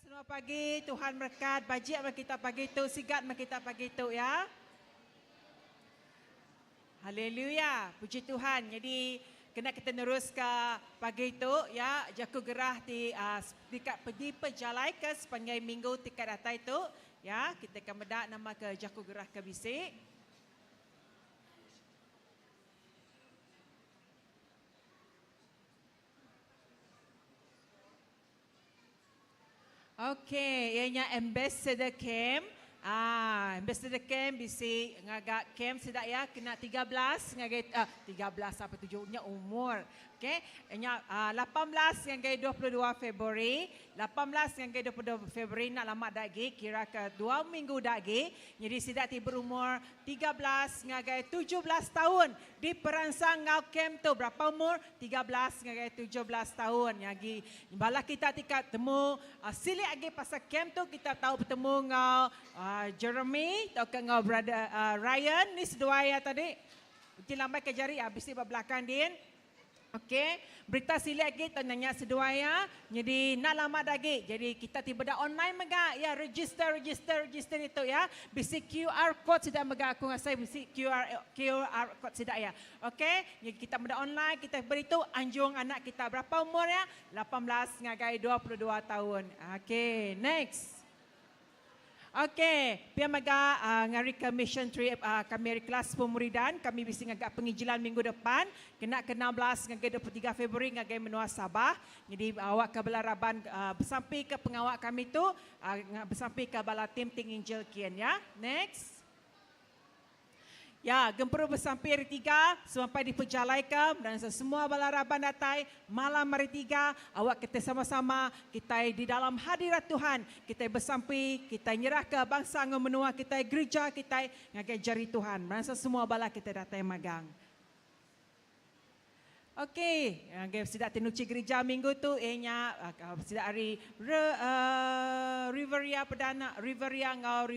Selamat pagi, Tuhan merekat bajik meh kita pagi tu, sigat meh kita pagi tu ya. Haleluya, puji Tuhan. Jadi kena kita nerus ke pagi tu ya, jaku gerah ti uh, dika dipejalaika sepanjai minggu ti ka datai tu ya, kita ka meda nama ke jaku gerah ke bisi. Okey, iya nya Ambassador Camp. Ah, Ambassador Camp bisi ngaga camp sida iya kena 13 ngagai uh, 13 apa tuju nya umur. Okey, nya uh, 18 ngagai 22 Februari. 18 ngagai 22 Februari enda lama da agi, kira ke dua minggu da agi. Nyadi sida ti berumur 13 ngagai 17 taun diperansang enggau camp tu. Berapa umur? 13 ngagai 17 taun. Nya agi bala kita ti ka temu silik agi pasal camp tu kita tau betemu enggau Jeremy tauka enggau brother Ryan ni seduai iya tadi. Uji lambai ke jari bisi ba belakang din. Ok, berita silik agi tau nanya seduai iya, nyadi enda lama da agi. Jadi kita ti beda online mega iya register register register ditu iya. Bisi QR code sida mega aku ngasai bisi QR QR code sida iya. Ok, nyadi kita meda online kita beritu anjung anak kita berapa umur iya? 18 ngagai 22 taun. Ok, next. Ok, pia mega ngarika mission trip kami ari kelas pemuridan, kami bisi ngaga penginjilan minggu depan kena ke 16 ngagai 23 Februari ngagai menua Sabah. Nyadi awakka bala raban besampika pengawa kami tu, besampika bala tim ti nginjil kin ya. Next. Ya, gempuru besampi hari tiga semampai dipejalaika meda semua bala raban datai malam hari tiga awak kitai sama-sama kitai di dalam hadirat Tuhan kitai besampi kitai nyerahka bangsa enggau menua kitai gerija kitai ngagai jari Tuhan meda semua bala kitai datai magang. Ok, ngagai sida ti nuchi gerija minggu tu iya nya sida ari Re Riveria Perdana, Riveria enggau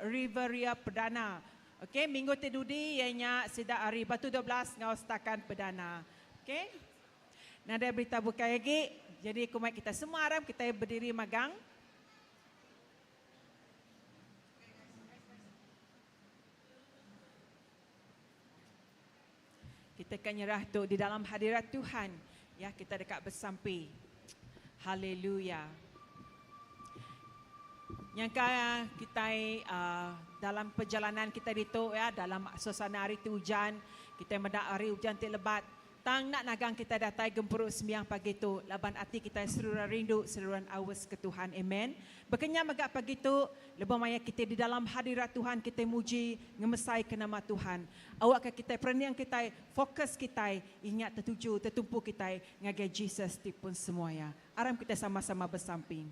Riveria Perdana. Ok, minggu ti dudi iya nya sida ari Batu 12 enggau Stakan Perdana. Ok. Nadai berita bukai agi, jadi ku mai kita semua aram kitai bediri magang. Kita ka nyerah tu di dalam hadirat Tuhan. Ya, kita deka besampi. Haleluya. Nyangka kitai uh, dalam perjalanan kita ditu ya, dalam suasana hari ti ujan, kita meda hari ujan ti lebat. Tang enda nagang kitai datai gempuru sembiang pagi tu laban ati kitai seruran rindu seruran aus ke Tuhan. Amen. Baka nya mega pagi tu lebuh maya kitai di dalam hadirat Tuhan kitai muji ngemesai ke nama Tuhan. Awakka kitai perening kitai fokus kitai ingat tetuju tetumpu kitai ngagai Jesus ti pun semua iya. Aram kitai sama-sama besampi.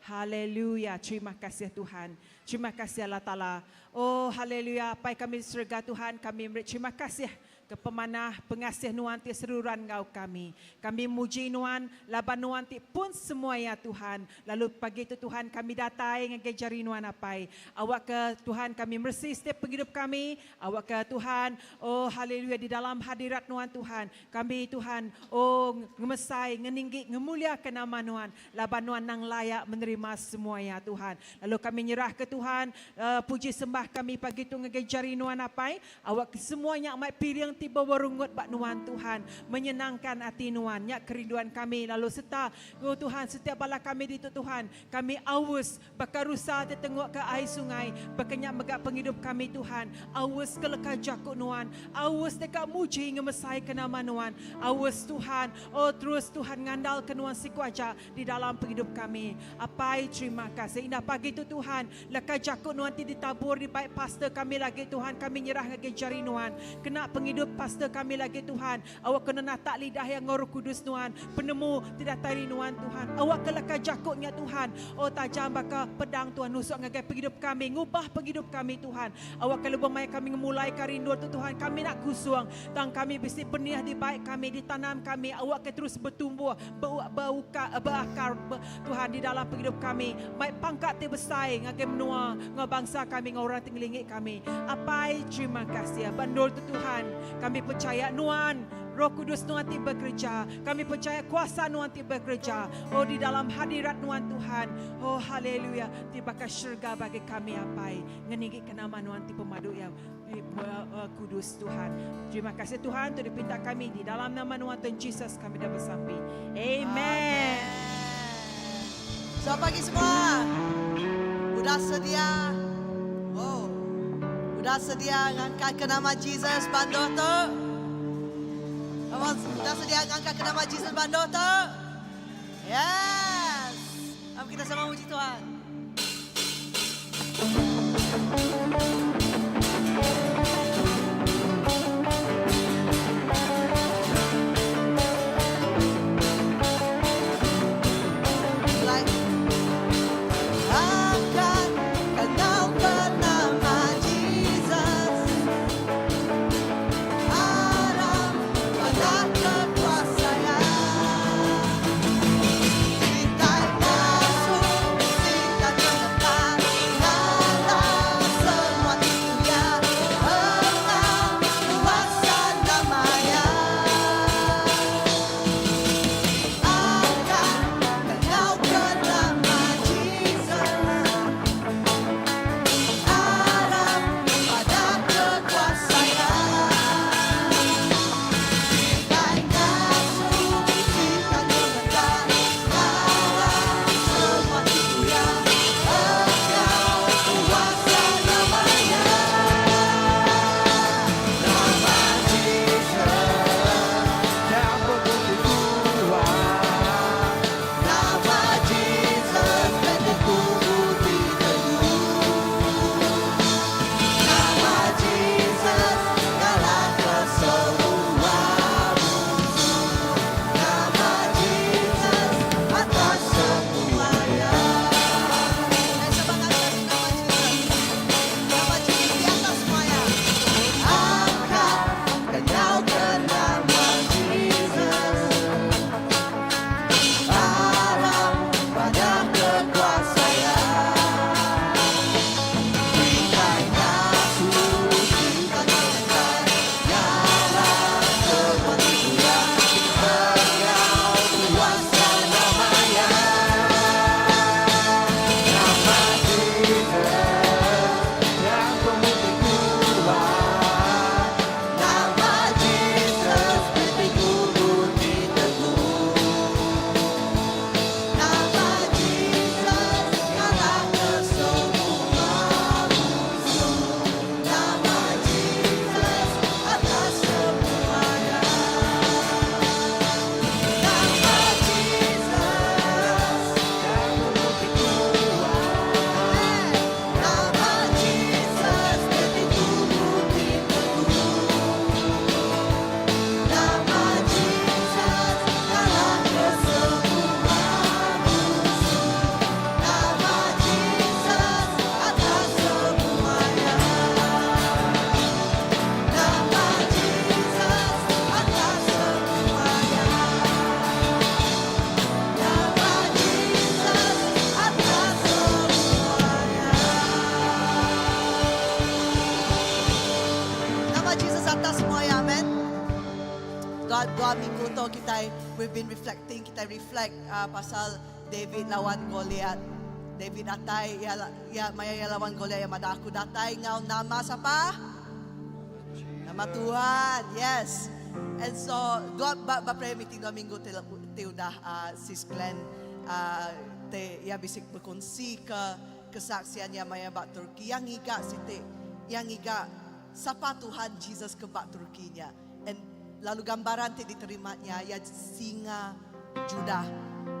Haleluya terima kasih Tuhan. Terima kasih Allah Taala. Oh haleluya Apai kami di serega Tuhan kami meri terima kasih Ke pemanah pengasih Nuan ti seruran enggau kami. Kami muji Nuan laban Nuan ti pun semua iya Tuhan. Lalu pagi tu Tuhan kami datai ngagai jari Nuan Apai. Awakka Tuhan kami meresi setiap pengidup kami. Awakka Tuhan oh haleluya di dalam hadirat Nuan Tuhan. Kami Tuhan oh ngemesai ngeninggi ngemuliaka nama Nuan laban Nuan nang layak menerima semua iya Tuhan. Lalu kami nyerahka Tuhan puji sembah kami pagi tu ngagai jari Nuan Apai. Awak ke semua nya mai piring ti bewerungut ba Nuan, Tuhan, menyenangkan ati Nuan. Nya kerinduan kami lalu serta, O Tuhan, setiap bala kami ditu, Tuhan, kami aus baka rusa ti tenguk ke ai sungai, baka nya mega pengidup kami, Tuhan, aus ke leka jaku Nuan, aus deka muji ngemesaika nama Nuan, aus, Tuhan, O terus, Tuhan, ngandalka Nuan siku aja di dalam pengidup kami. Apai, terima kasih. Indah pagi tu, Tuhan, Leka jaku Nuan ti ditabur dibai pastor kami lagi Tuhan kami nyerah ngagai jari Nuan. Kena pengidup pastor kami lagi Tuhan. Awak kena natak lidah iya enggau Roh Kudus Nuan. Penemu ti datai ari Nuan Tuhan. Awak ke leka jaku nya Tuhan. Oh tajam baka pedang Tuhan nusuk ngagai pengidup kami ngubah pengidup kami Tuhan. Awak ke lebuh maya kami ngemulai ka rindu tu Tuhan kami enda kusung tang kami bisi benih dibai kami ditanam kami awak ke terus betumbuh beuka beakar Tuhan di dalam pengidup kami mai pangka ti besai ngagai menua enggau bangsa kami enggau orang ti ngelingi kami. Apai terima kasih ba endur tu Tuhan kami pechaya nuan. Roh Kudus Nuan ti bekereja. Kami pechaya kuasa Nuan ti bekereja. Oh di dalam hadirat Nuan Tuhan. Oh haleluya ti baka syurga bagi kami Apai. Ngeninggika nama Nuan ti pemadu iya kudus Tuhan. Terima kasih Tuhan tu dipinta kami di dalam nama Nuan Tuhan Jesus kami dah besampi. Amen. Amen. Selamat pagi semua. Udah sedia? Wow. Udah sedia ngangkat ke nama Jesus bandu tu? Come on, udah sedia ngangkat ke nama Jesus bandu tu? Yes. Am kita sama muji Tuhan. Like Angkat kau ke nama Jesus. Arap pada kekuasaan. Kita masuk, kita gemetar, ngalah semua tipunya, engkau kuasa namanya. Angkat kau ke nama Jesus. Arap pada kekuasaan. Kita masuk, kita gemetar, ngalah semua tipunya, engkau kuasa namanya. Nama Jesus, Yang begitu kuat. nama Jesus, bentengku bukti teguh. Nama Jesus, kalahkan semua musuh. Nama Jesus, atas semuanya. Eh, semangat kasih nama Jesus. Nama Jesus di atas semuanya. Angkat kau ke nama Jesus. Arap pada kekuasaan. Kita masuk, kita gemetar, ngalah semua tipunya, engkau kuasa namanya. Nama Jesus yang pemutih kuat. Nama Jesus bentengku bukti teguh. Nama Jesus kalahkan semua musuh. Nama Jesus atas semuanya. Nama Jesus, Yang pemutih kuat. nama Jesus bentengku bukti teguh. Nama Jesus kalahkan semua musuh. Nama Jesus atas semuanya. Nama Jesus atas semuanya. Nama Jesus atas semuanya. Nama Jesus atas semuanya, amen. Dua, dua minggu tu kita we've been reflecting, kita reflect pasal David lawan Goliath. David datai ya ya maya ya lawan Goliath yang ada aku datai ngau nama siapa? Nama Tuhan. Yes. And so dua ba, ba prayer meeting dua minggu te, te udah sis Glenn te ya bisik berkongsi ke kesaksian yang maya bak Turki yang ngiga siti yang ngiga sapa Tuhan Jesus ke bak Turkinya. And lalu gambaran te diterimanya ya singa Judah.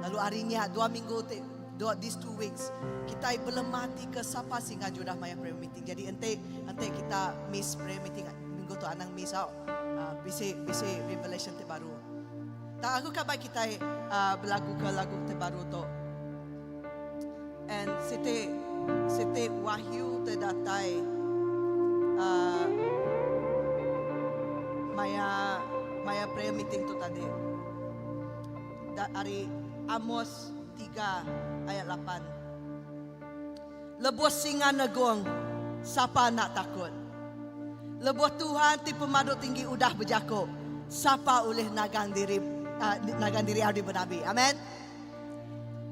Lalu harinya dua minggu te dua these 2 weeks kita belemati ke sapa singa Judah maya prayer meeting. Jadi ente ente kita miss prayer meeting minggu tu anang miss out. Bisi bisi revelation te baru. Tak aku kabar kita berlagu ke lagu te baru tu. And siti siti wahyu te datai maya maya prayer meeting tu tadi. Da, hari Amos 3 ayat 8. Lebuh singa negung, siapa nak takut? Lebuh Tuhan ti pemadu tinggi udah berjakuk. Sapa ulih nagang diri nagang diri ari benabi. Amen.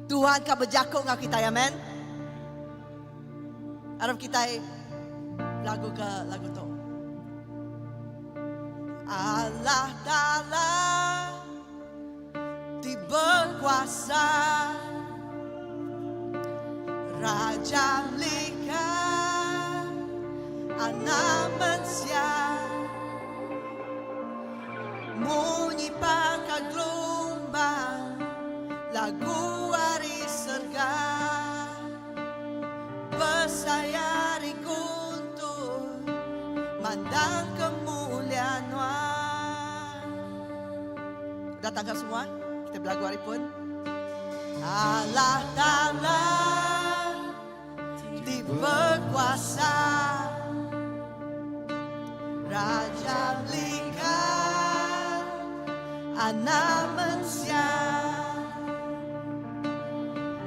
Tuhan ka bejaku enggau kitai. Amen. Arap kitai belagu ke lagu tu. Allah Taala ti berkuasa Raja Melika Anak Mensia Munyi baka gelumbang Lagu ari serga Besai ari guntur Mandang kemulia Nuan. Udah tangkap semua? Kita belagu ari pun. Allah Taala ti berkuasa Raja Melika Anak Mensia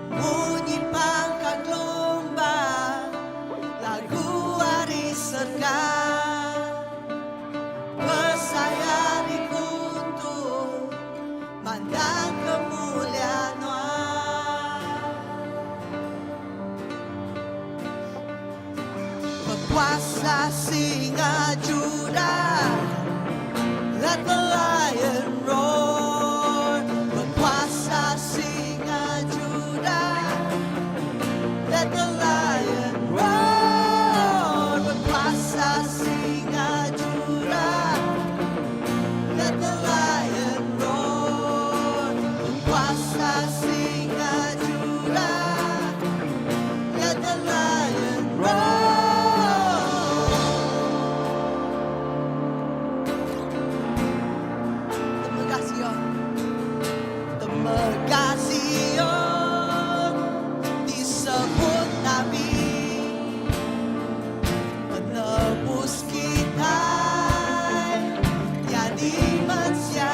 Munyi pangka gelumbang Lagu ari serga Besai ari guntur Mandang kemulia Nuan. Bekuasa singa Judah, Let the lion roar. Bekuasa singa Judah, Let the lion roar. Bekuasa singa Judah, Let the lion roar. Bekuasa singa Judah, Let the lion roar. Temegah Sion, temegah Sion disebut Nabi Penebus kita jadi manusia.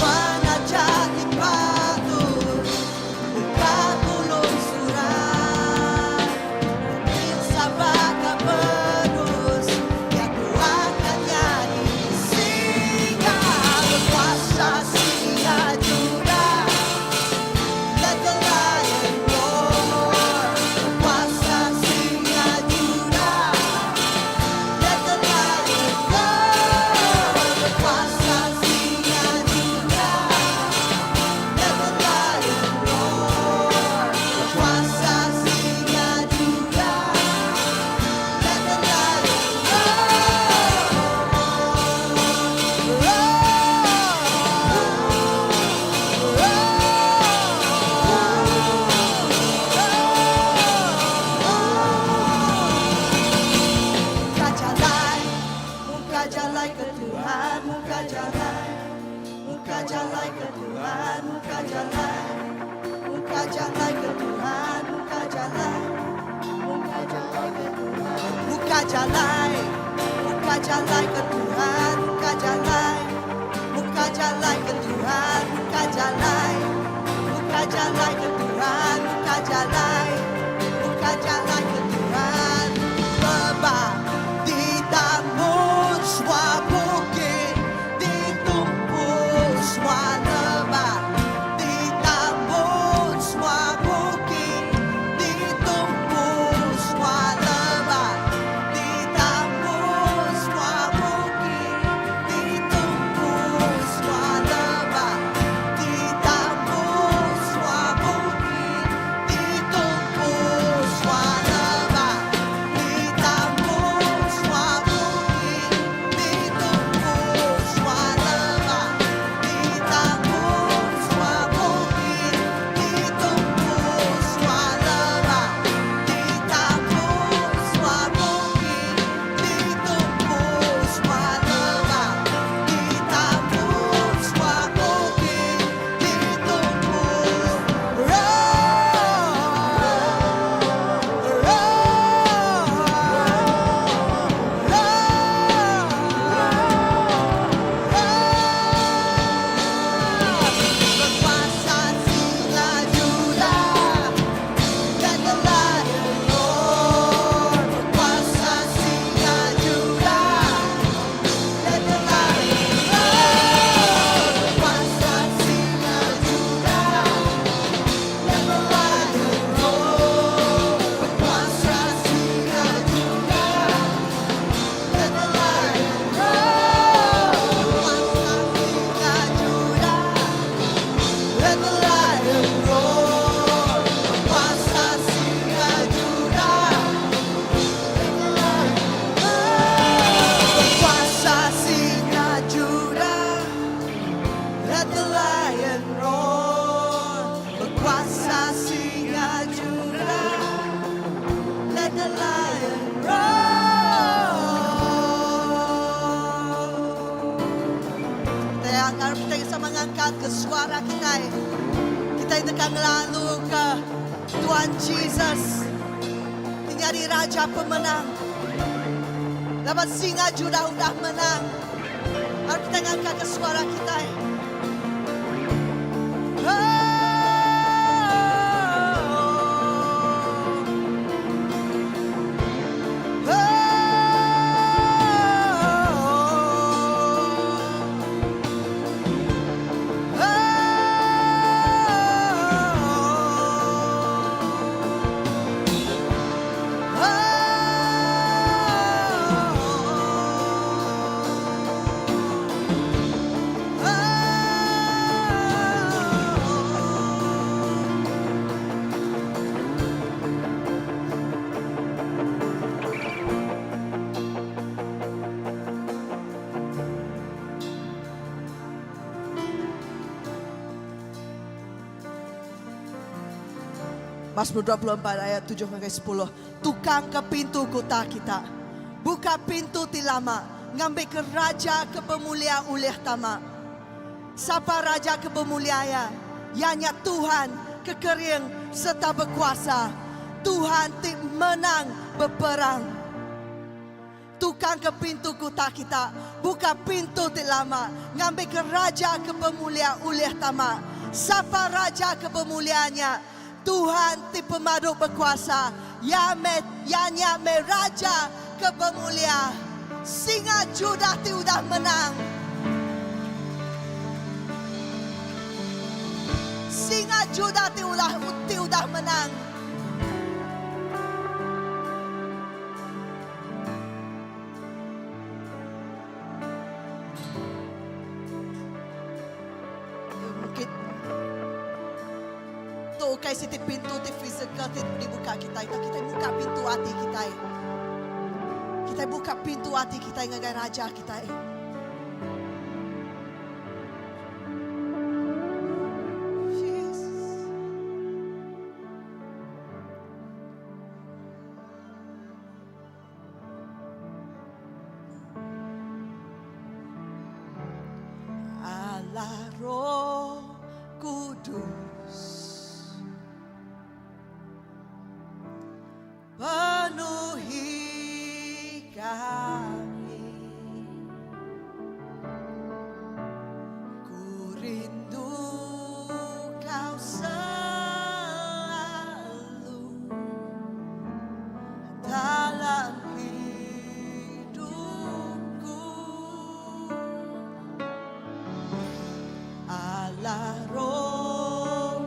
Pengajar ti patut buka gulung surat Sabaka bedus Ya akan jadi singa Berkuasa singa Judah Let the lion roar Berkuasa singa Judah Let the lion roar Berkuasa singa Judah Let the lion roar Berkuasa singa Judah Let the lion roar Muka jalai, muka jalai ke Tuhan, muka jalai, muka jalai ke Tuhan, muka jalai, muka jalai ke Tuhan, muka jalai, muka jalai ke Tuhan, muka jalai, muka jalai ke Tuhan, muka jalai, muka jalai ke Tuhan, muka jalai, muka jalai ke Tuhan, muka jalai, muka jalai ke Tuhan. Lebah ditamun semua bukit ditumpuk semua lebah ditamun semua bukit ditumpuk semua lebah ditamun semua bukit. Arap kitai sama ngangkatka suara kitai. Kitai deka ngelaluka Tuan Jesus ti nyadi Raja Pemenang. Laban Singa Judah udah menang. Arap kitai ngangkatka suara kitai. Oh! Mazmur 24 ayat 7 ngagai 10. Tukang ke pintu kuta kita. Buka pintu ti lama ngambika raja ke bemulia ulih tama. Sapa raja ke bemulia iya? Iya nya Tuhan ke kering sereta bekuasa, Tuhan ti menang beperang. Tukang ke pintu kuta kita, buka pintu ti lama, ngambika raja ke bemulia ulih tama. Sapa raja ke bemulia nya? Tuhan ti pemadu bekuasa, Iya meh, Iya nya meh Raja ke bemulia. Singa Judah ti udah menang. Singa Judah ti ulah ti udah menang. Mungkin tu ukai siti pintu ti fizikal ti dibuka kitai tang kitai muka pintu ati kitai. Kitai buka pintu ati kitai ngagai raja kitai. Jesus. Allah Roh Kudus Penuhi kami Ku rindu kau selalu Dalam hidupku Allah Roh.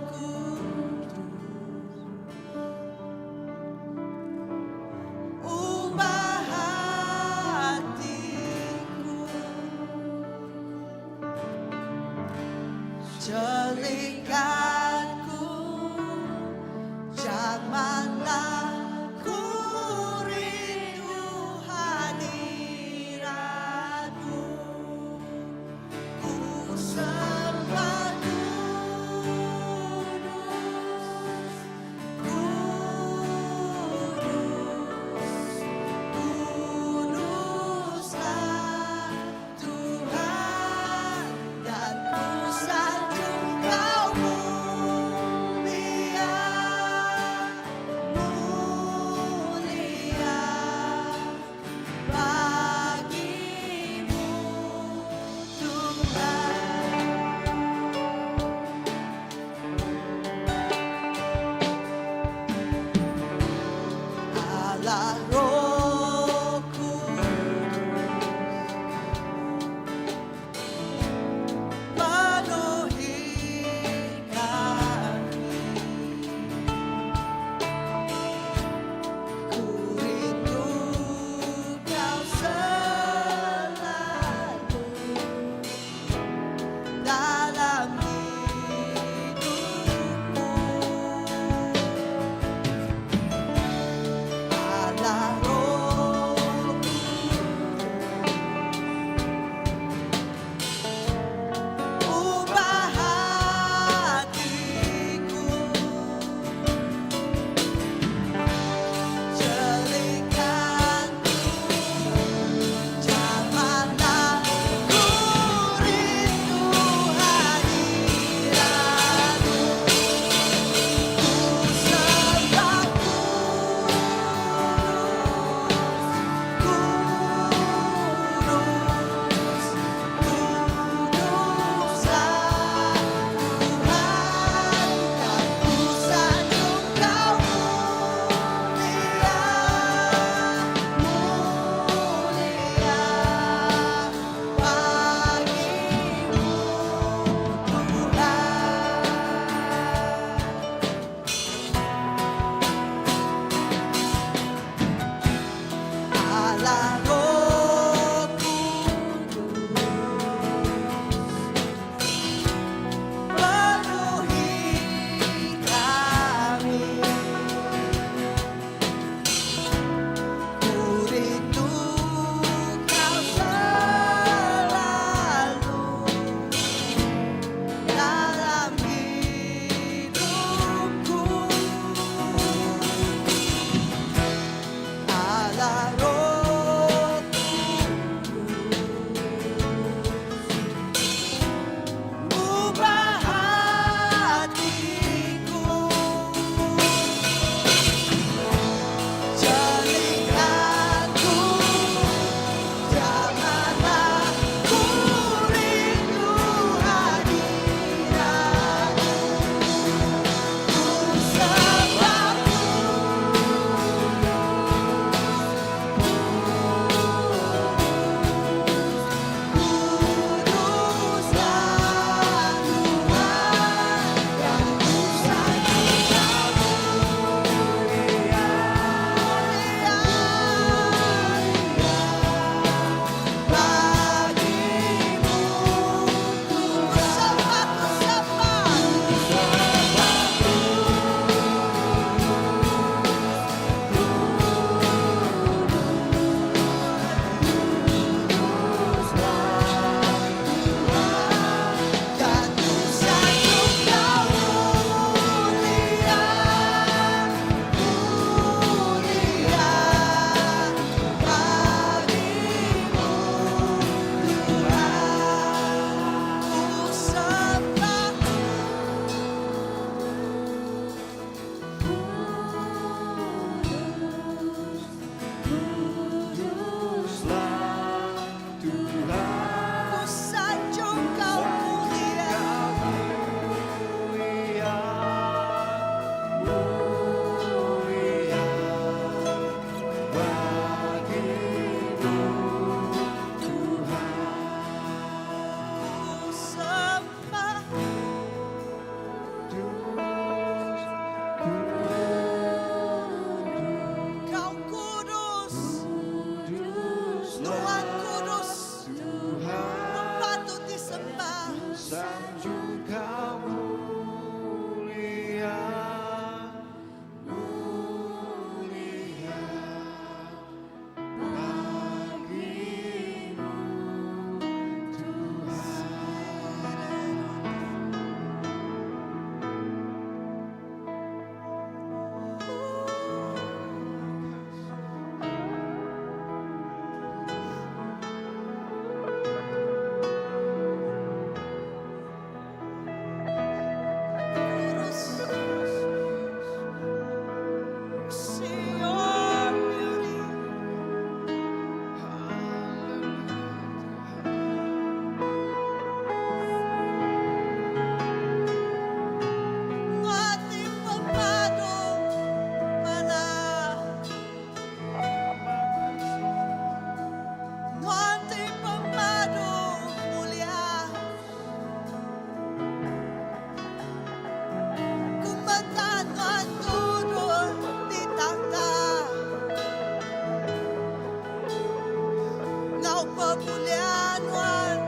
Pemulia Nuan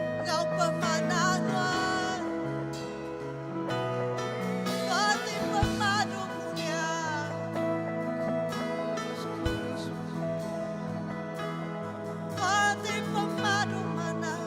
enggau pemanah Nuan. Nuan ti pemadu mulia. Nuan ti pemadu manah.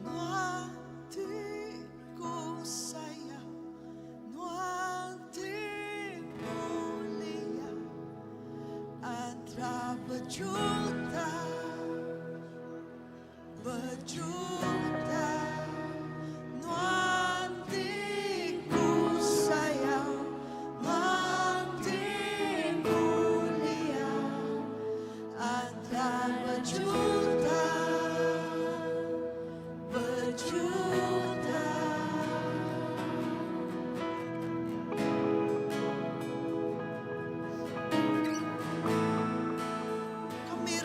Nuan ti ku sayau, Nuan ti mulia Antara bejuta, bejuta Nuan ti ku sayau, Nuan ti mulia Antara bejuta, bejuta. Kami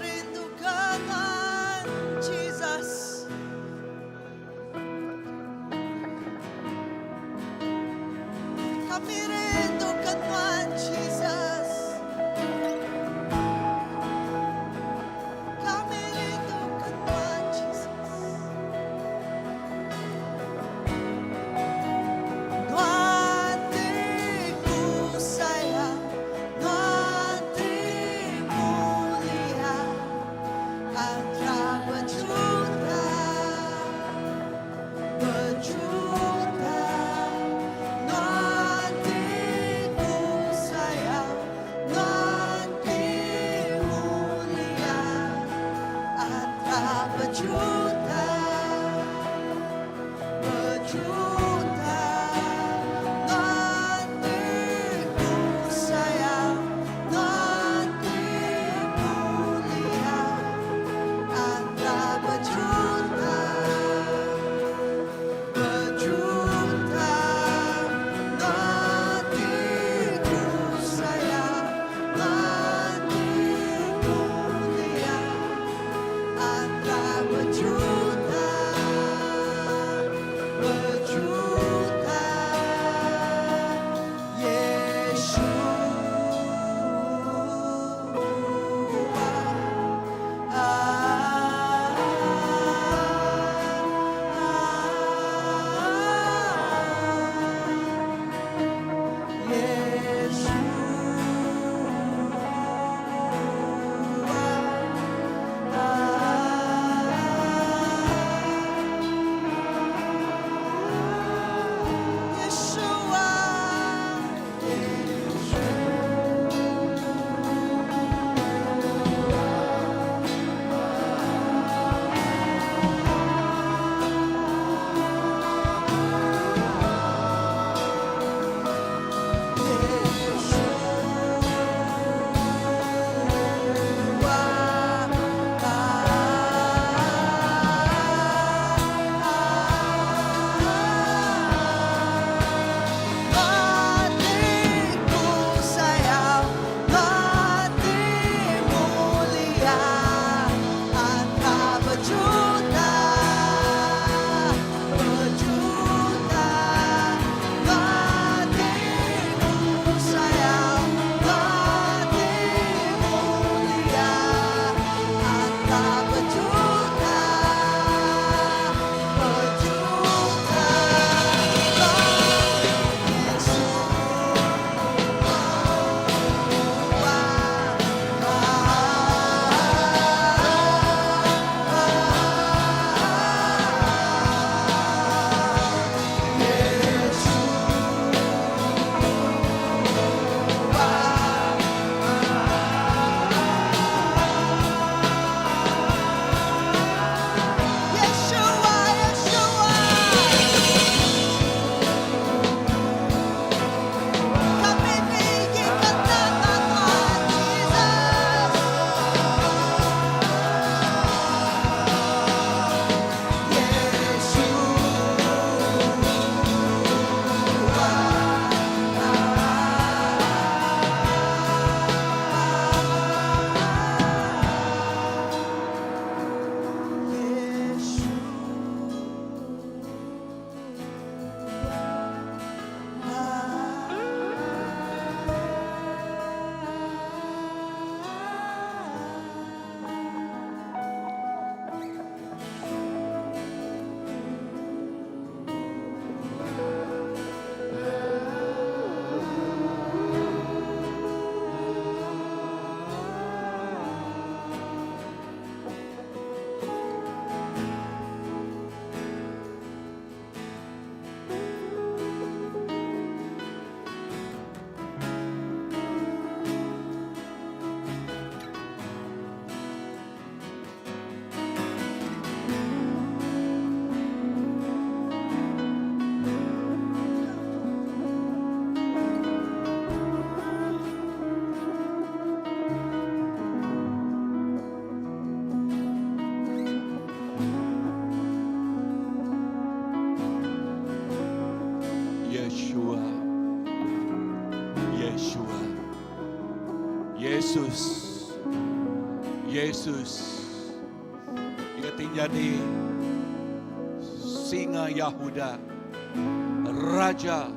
Yeshua. Yesus. Yesus. Iya ti nyadi Singa Yahuda, Raja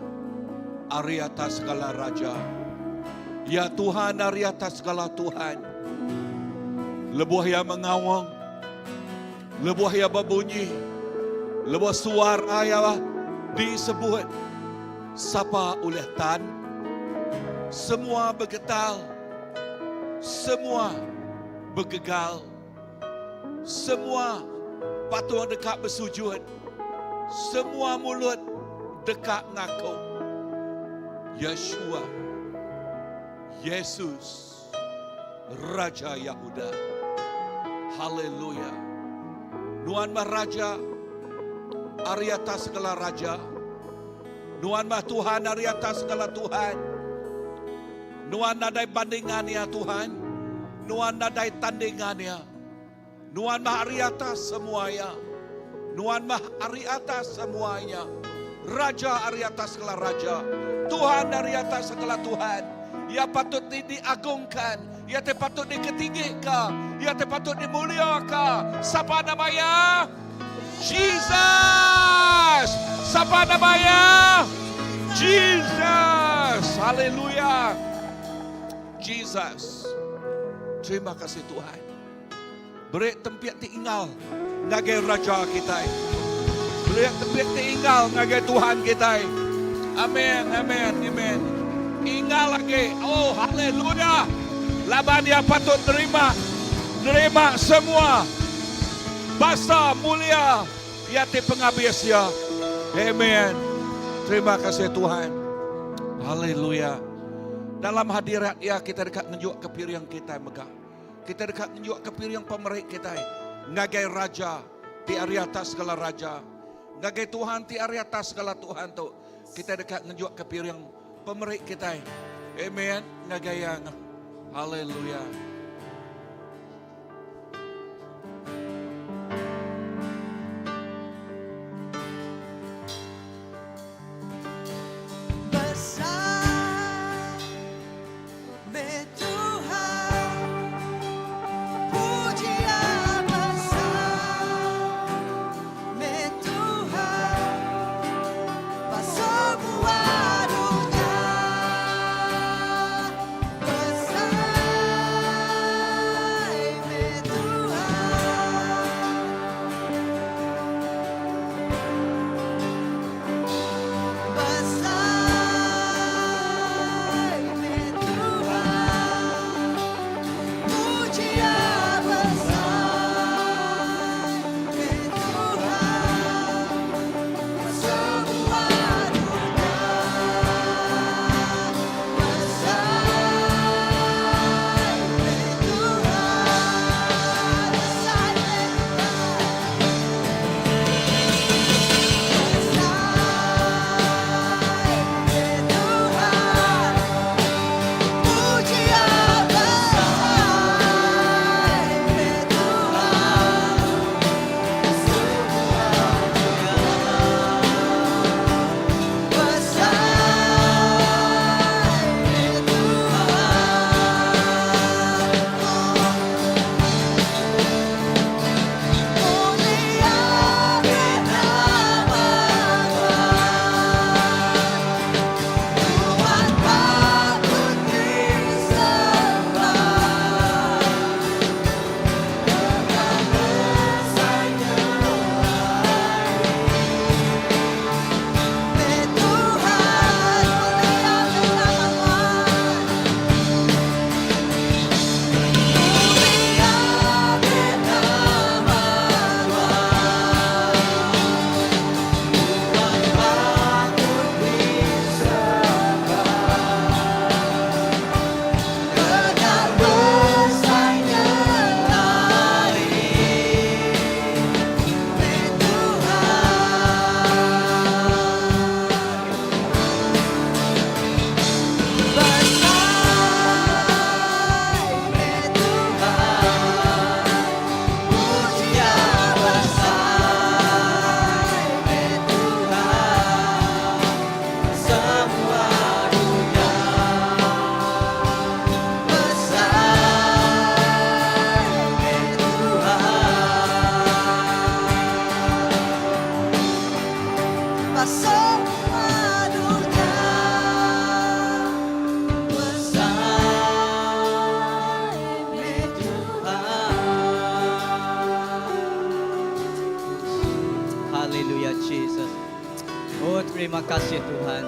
ari atas segala raja. Iya Tuhan ari atas segala tuhan. Lebuh Iya mengaung, lebuh Iya bebunyi, lebuh suara Iya disebut, sapa ulih tan? Semua begetal, semua begegal. Semua patung deka besujud, semua mulut deka ngaku Yeshua, Yesus, Raja Yahuda. Haleluya. Nuan mah Raja ari atas segala raja. Nuan mah Tuhan ari atas segala Tuhan. Nuan nadai bandingan iya Tuhan. Nuan nadai tandingan iya. Nuan mah ari atas semua iya. Nuan mah ari atas semua iya. Raja ari atas segala raja. Tuhan ari atas segala Tuhan. Iya patut ti diagungkan. Iya ti patut diketinggika. Iya ti patut dimuliaka. Sapa nama iya? Jesus! Sapa nama iya? Jesus! Haleluya! Jesus. Terima kasih Tuhan. Beri tempiak ti ingal ngagai Raja kitai. Beri tempiak ti ingal ngagai Tuhan kitai. Amen, amen, amen. Ingal agi. Oh, haleluya. Laban iya patut nerima nerima semua Basa mulia Iya ti pengabis iya. Amen. Terima kasih Tuhan. Haleluya. Dalam hadirat Iya kita deka ngenjukka piring kitai mega. Kita deka ngenjukka piring pemeri kitai ngagai Raja ti ari atas segala raja. Ngagai Tuhan ti ari atas segala Tuhan tu. Kita deka ngenjukka piring pemeri kitai. Amen. Ngagai Iya. Haleluya. Besar meh Tuhan, pujian besar meh Tuhan, ba semua dunya. Besar. kasih Tuhan.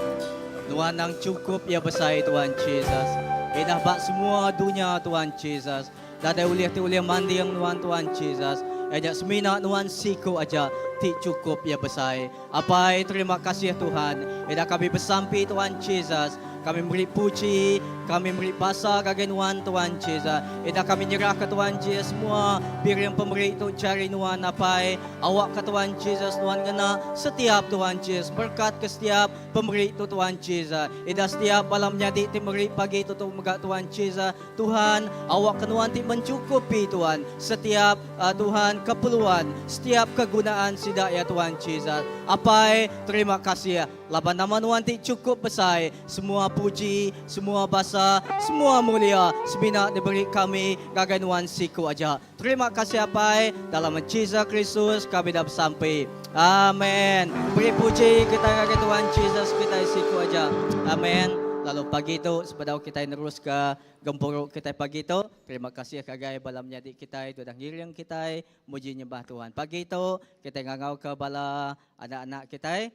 Nuan nang chukup iya besai Tuhan Jesus. Indah ba semua dunya Tuhan Jesus. Nadai ulih ti ulih manding nuan Tuhan Jesus. Iya nya semina nuan siku aja ti chukup iya besai. Apai terima kasih Tuhan. Ida kami besampi Tuhan Jesus. Kami meri puji, kami meri basa ngagai nuan Tuhan Jesus. Ida kami nyerahka Tuhan Jesus semua piring pemeri tu jari nuan Apai. Awakka Tuhan Jesus nuan ngena setiap Tuhan Jesus berkat ke setiap pemeri tu Tuhan Jesus. Ida setiap bala menyadi ti meri pagi tu tu mega Tuhan Jesus. Tuhan, awakka nuan ti mencukupi Tuhan setiap uh, Tuhan keperluan, setiap kegunaan sida ya Tuhan Jesus. Apai, terima kasih laban nama nuan ti cukup besai, semua puji, semua basa, semua mulia semina diberi kami ngagai nuan siku aja. Terima kasih Apai, dalam Jesus Kristus kami dah besampi. Amen. Beri puji kita ngagai Tuhan Jesus kita siku aja. Amen. Lalu pagi tu sebedau kita nerus ke gempuru kita pagi tu, terima kasih ngagai bala menyadi kita itu dah ngiring kita muji nyembah Tuhan. Pagi tu kita ngangau ke bala anak-anak kita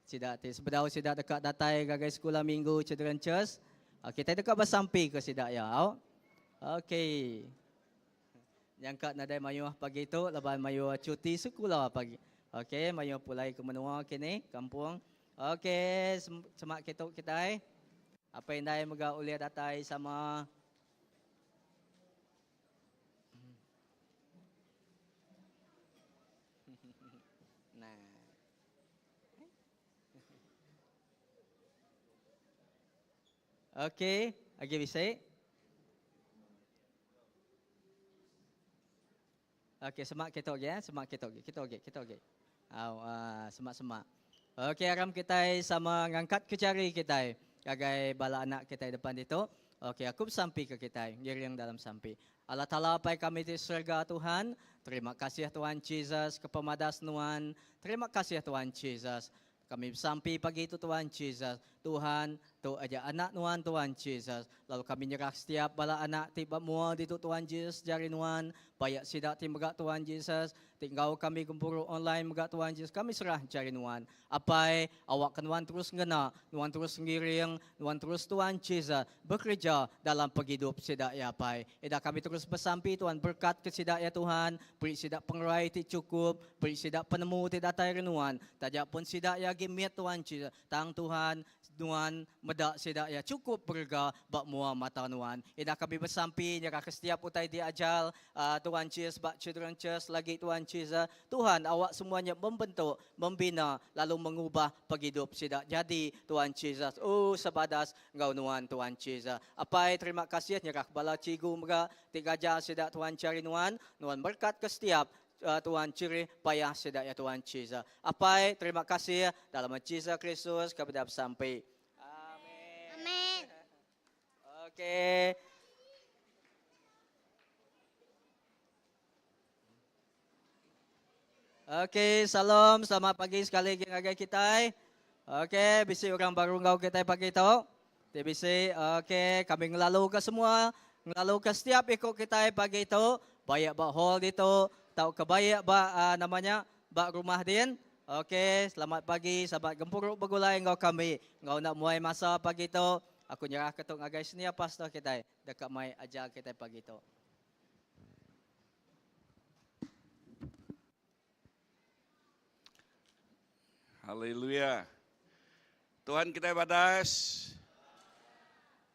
sida ti sebedau sida deka datai ngagai sekula minggu Children Church. Kita deka besampi ke sida ya. Okey. Nyangka nadai mayuh pagi tu laban mayuh cuti sekula pagi. Okey, mayuh pulai ke menua kini, kampung. Okey, semak kitu kitai. Apai indai mega ulih datai sama. Nah. Okey, agi bisi. Okey, semak kita okey eh, semak kita okey, kita okey, kita okey. Au, uh, semak-semak. Okey, aram kita sama ngangkat ke jari kita gagai bala anak kita depan itu. Okey, aku bersampi ke kita, ngiring dalam sampi. Allah Taala Apai kami di surga Tuhan, terima kasih Tuhan Jesus ke pemadas nuan. Terima kasih Tuhan Jesus. Kami besampi pagi tu Tuhan Jesus. Tuhan, tu aja anak nuan Tuhan Jesus. Lalu kami nyerah setiap bala anak ti ba mua ditu Tuhan Jesus jari nuan. Bayak sida ti mega Tuhan Jesus. Ti enggau kami gempuru online mega Tuhan Jesus. Kami serah jari nuan. Apai, awakka nuan terus ngena, nuan terus ngiring, nuan terus Tuhan Jesus bekereja dalam pengidup sida iya Apai. Ida kami terus besampi Tuhan berkat ke sida iya Tuhan. Beri sida pengerai ti chukup. Beri sida penemu ti datai ari nuan. Taja pun sida iya agi mit Tuhan Jesus, tang Tuhan, nuan meda sida iya chukup berega ba mua mata nuan. Ida kami besampi nyerahka setiap utai ti ajal Tuhan Jesus ba Children Church lagi Tuhan Jesus. Tuhan awak semua nya membentuk, membina lalu mengubah pengidup sida nyadi Tuhan Jesus. Oh sebadas enggau nuan Tuhan Jesus. Apai terima kasih nyerah bala cikgu mega ti ngajar sida Tuhan chari nuan. Nuan berkat ke setiap Tuhan ciri payah sida ya Tuhan Jesus. Apai terima kasih dalam Jesus Kristus kami dah besampi. Amin. Amin. Okey. Okey, salam, selamat pagi sekali lagi ngagai kitai. Okey, bisi orang baru enggau kitai pagi tu. Ti bisi, okey, kami ngelalu ke semua, ngelalu ke setiap iku kitai pagi tu, baik ba hall ditu tauka baik ba uh, nama nya ba rumah din. Okey, selamat pagi sahabat gempuru begulai enggau kami. Enggau enda muai masa pagi tu, aku nyerah ke tu ngagai senior pastor kitai deka mai ajar kitai pagi tu. Haleluya. Tuhan kitai badas.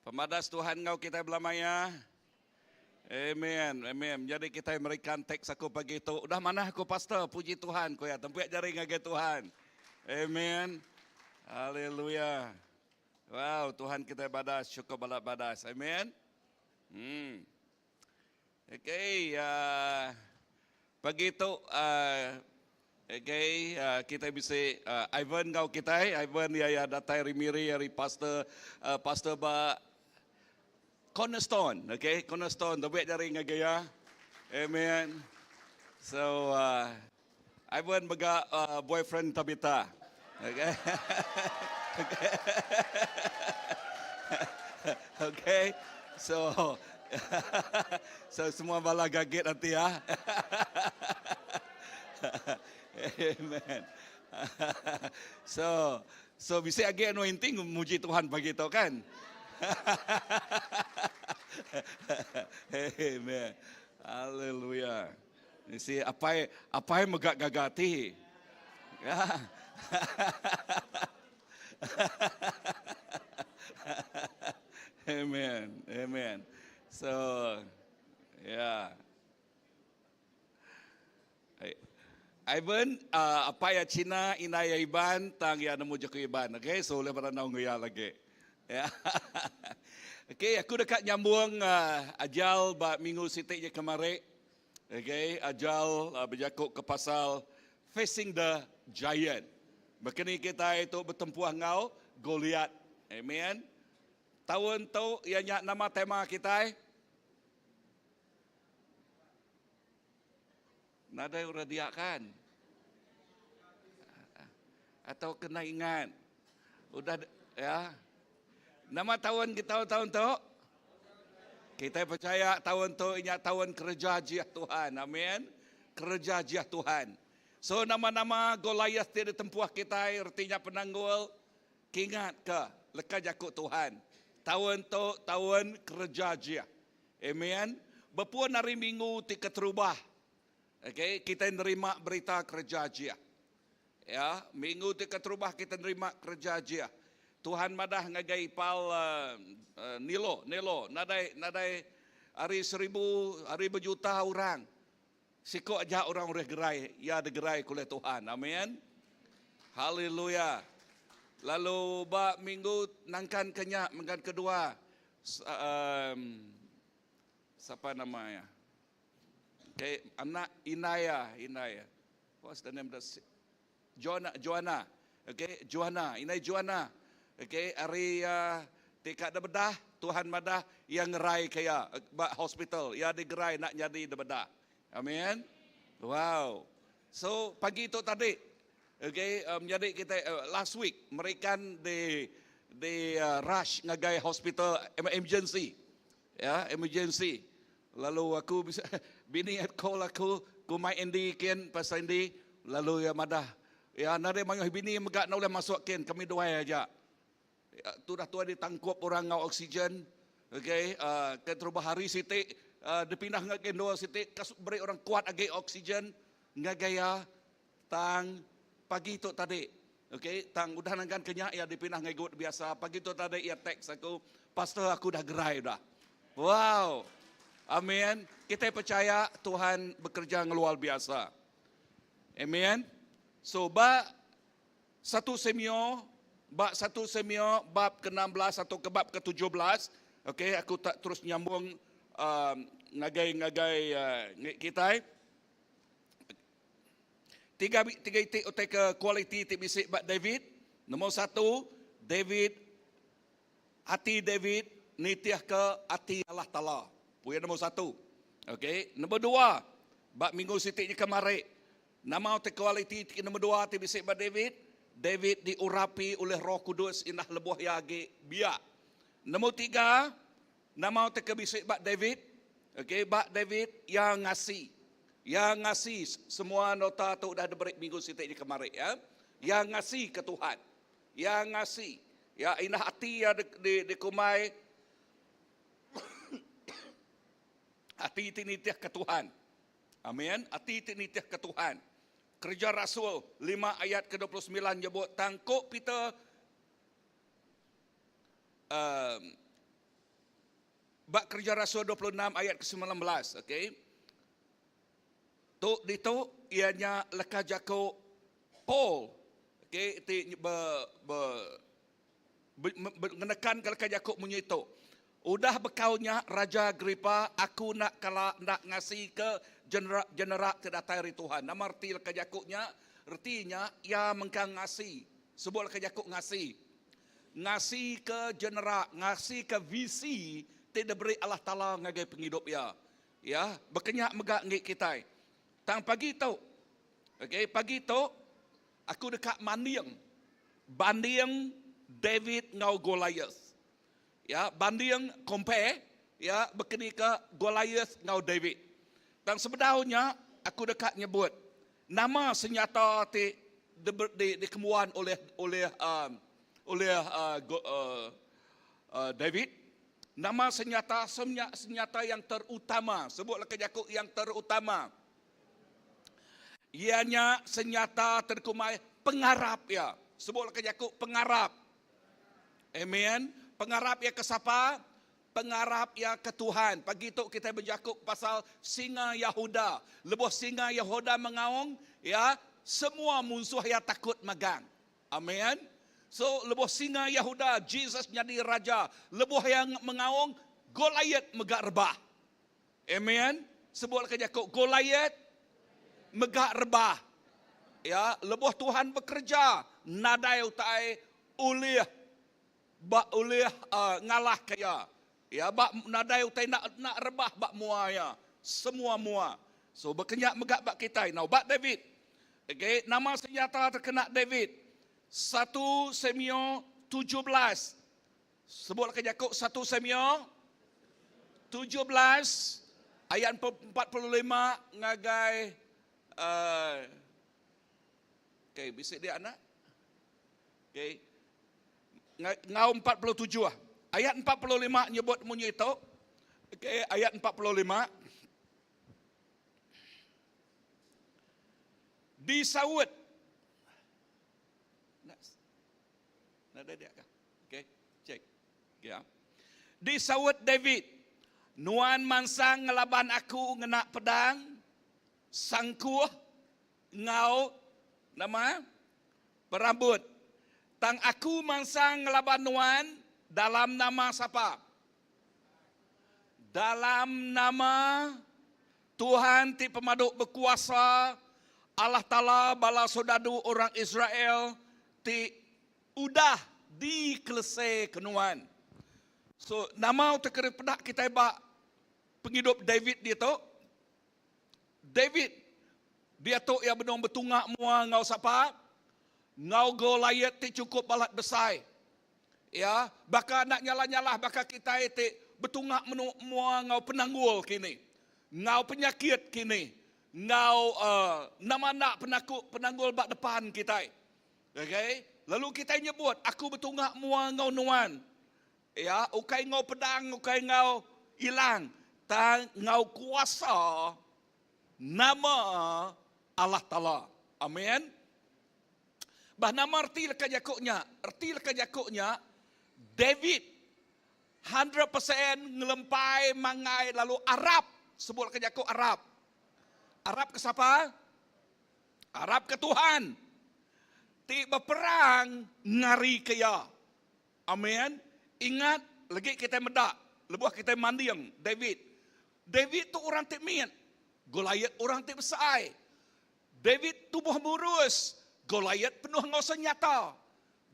Pemadas Tuhan enggau kitai belama iya. Amen. Amen. Jadi kitai merikan teks aku pagi tu. Udah manah aku pastor, puji Tuhan ku iya. Tempiak jari ngagai Tuhan. Amen. Haleluya. Wow, Tuhan kitai badas, cukup balat badas. Amen. Hmm. Okey, uh, pagi tu uh, okey, uh, kita bisi uh, Ivan enggau kitai. Ivan iya ya datai ari Miri ari pastor uh, pastor ba Cornerstone, okey, Cornerstone tebik jari ngagai iya. Amen. So uh, Ivan mega uh, boyfriend Tabitha. Okay. okay. okay. So so semua bala gagit nanti ya. Amen. so So bisi agi anointing muji Tuhan pagi tu kan. Amen. Haleluya. Si apai apai mega gaga ati. Ya. Amen. Amen. So, yeah. Ivan, uh, apai ya Cina, indai ya Iban, tang ya nemu jaku Iban. Okay, so boleh berandau dengan ya lagi. Ya. okay, aku dekat nyambung uh, ajal ba minggu siti je kemari. Okay, ajal uh, berjakuk ke pasal facing the giant. Bekeni kita itu bertempuh ngau Goliat. Amen. Tahun tu ianya nama tema kita. Nadai orang dia kan? Atau kena ingat. Udah ya. Nama tahun kita tahun tu? Kita percaya tahun tu inya tahun kerja jiah Tuhan. Amin. Kerja jiah Tuhan. So nama-nama Goliath ti ditempuh kita artinya penanggul. Kingat ke leka jaku Tuhan. Tahun tu tahun kerja jiah. Amen. Bepun hari minggu ti keterubah. Okay, kita nerima berita kerja jiah. Ya, minggu ti keterubah kita nerima kerja jiah. Tuhan madah ngagai ipal uh, uh, Nilo, Nilo, nadai nadai hari seribu, hari berjuta orang. Siko aja orang ureh gerai, ya ada gerai oleh Tuhan. Amin. Haleluya. Lalu ba minggu nangkan kenyak minggu kedua um, siapa namanya? Okay, anak Inaya, Inaya. What's the name of the Joanna, Joanna. Okay, Joanna, Inai Joanna. Okay, hari uh, tika da bedah, Tuhan madah yang ngerai kaya ba hospital, ya digerai nak jadi da bedah. Amin. Wow. So pagi itu tadi, okay, um, jadi kita uh, last week mereka di di uh, rush ngagai hospital emergency. Ya, emergency. Lalu aku bisa bini at call aku ku mai Andy ken pasal Andy lalu ya madah ya nare mayuh bini mega nak boleh masuk ken kami dua aja. Ya, tu dah tua ditangkup orang ngau oksigen. Okay, uh, ke terubah hari siti uh, dipindah ngagai dua siti kas beri orang kuat agi oksigen ngagai ya tang pagi tu tadi. Okay, tang udah nanggan kenyak ya dipindah ngagai biasa. Pagi tu tadi ya teks aku, pastor aku dah gerai dah. Wow. Amin. Kita percaya Tuhan bekerja luar biasa. Amin. So ba satu Samuel bab 1 Samuel bab ke-16 atau ke bab ke-17. Okey, aku tak terus nyambung um, ngagai-ngagai uh, kita. Tiga tiga itik utai ke kualiti ti bisi bab David. Nombor satu, David hati David nitiah ke hati Allah Ta'ala. Puya nombor satu. Okey, nombor dua, bab minggu siti ni kemari. Nama te kualiti ti nombor dua ti bisi bab David. David diurapi oleh Roh Kudus indah lebuh yagi biak. Nombor tiga, nama te kebisi bab David. Okey, bab David yang ngasi. Yang ngasi semua nota tu dah diberi minggu siti ni kemari ya. Yang ngasi ke Tuhan. Yang ngasi. Ya indah hati ya di, di, di kumai hati ti nitih ke Tuhan. Amin. Hati ti nitih ke Tuhan. Kerja Rasul 5 ayat ke-29 nyebut tangkuk Peter um, bak Kerja Rasul 26 ayat ke-19, okey. Tu ditu ianya leka jako Paul. Okey, ti be, be, be, be, menekan ke leka jako munyi tu. Udah bekaunya Raja Agripa, aku nak kala nak ngasih ke genera genera ke datai dari Tuhan. Nama erti leka jakuknya, ertinya ia mengkang ngasih. Sebut leka jakuk ngasih. Ngasih ke genera, ngasih ke visi tidak beri Allah Taala ngagai penghidup ya. Ya, berkenyak megak ngik kita. Tang pagi tu. Okey, pagi tu aku dekat manding. Banding David ngau Goliath. Ya, banding compare ya berkeni ke Goliath ngau David. Tang sebenarnya aku dekat nyebut nama senjata ti di, di, dikemuan oleh oleh um, ulih David? Nama senyata senyata yang terutama. Sebutlah ke jaku yang terutama. Iya nya senyata terkumai pengarap iya. Sebutlah ke jaku pengarap. Amen. Pengarap iya ke sapa? Pengarap iya ke Tuhan. Pagi tu kitai bejaku pasal singa Yahuda. Lebuh singa Yahuda mengaung, ya, semua munsuh iya takut magang. Amen. So, lebuh singa Yahuda, Jesus nyadi raja. Lebuh iya mengaung, Goliat mega rebah. Amen. Sebut ke jaku Goliat mega rebah. Ya, lebuh Tuhan bekereja, nadai utai ulih ba ulih uh, ngalah ke iya. Ya, ba nadai utai nak nak rebah ba mua iya. Semua mua. So bekenyak mega ba kitai. Now ba David. Okay, nama senjata terkena David. 1 Samuel 17. Sebut ke jaku 1 Samuel 17 ayat 45 ngagai uh, okay, bisi dia anak. Okay. Ngau 47 ah. Ayat 45 nyebut munyi tu. Okay, ayat 45. Disaut. Nadai dia kah? Okey, check. Ya. Disaut David, Nuan mansang ngelaban aku ngena pedang, sangkuh, enggau nama? Perambut. Tang aku mansang ngelaban nuan dalam nama sapa? Dalam nama Tuhan ti Pemadu Bekuasa, Allah Taala bala soldadu orang Israel ti udah dikeleseka nuan. So, nama utai ke dipeda kitai ba pengidup David ditu? David diatu iya benung betunga mua enggau sapa? Enggau Goliath ti chukup balat besai. Ya, baka enda nyalah-nyalah baka kitai ti betunga menu mua enggau penanggul kini, enggau penyakit kini, enggau uh, nama enda penaku penanggul ba depan kitai. Okay? Lalu kitai nyebut, aku betunga mua enggau nuan. Ya, ukai enggau pedang, ukai enggau ilang, tang enggau kuasa nama Allah Taala. Amin. Bah nama reti leka jaku nya? Reti leka jaku nya David 100% ngelempai mangai lalu arap sebut leka jaku arap. Arap ke sapa? Arap ke Tuhan. Ti beperang ngari ke iya. Amin. Ingat lagi kita meda lebuh kita manding David. David tu orang ti mit. Goliath orang ti besai. David tubuh murus, Goliat penuh enggau senyata.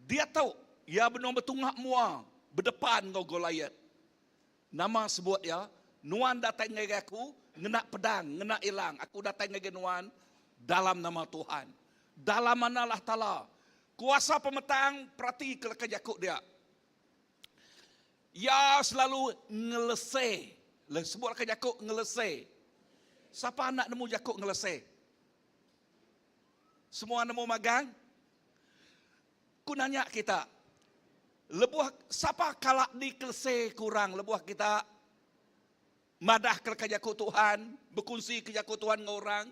Diatu, iya benung betunga mua, bedepan enggau Goliat. Nama sebut iya, Nuan datai ngagai aku ngena pedang, ngena ilang. Aku datai ngagai nuan dalam nama Tuhan. Dalam mana Allah Taala. Kuasa pemetang, perati ke leka jaku dia. Iya selalu ngelese. Sebut leka jaku ngelese. Sapa anak nemu jaku ngelese? Semua nemu magang? Ku nanya kita, lebuh sapa kala dikelese kurang lebuh kita madah ke leka jaku Tuhan, bekunsi ke jaku Tuhan enggau orang,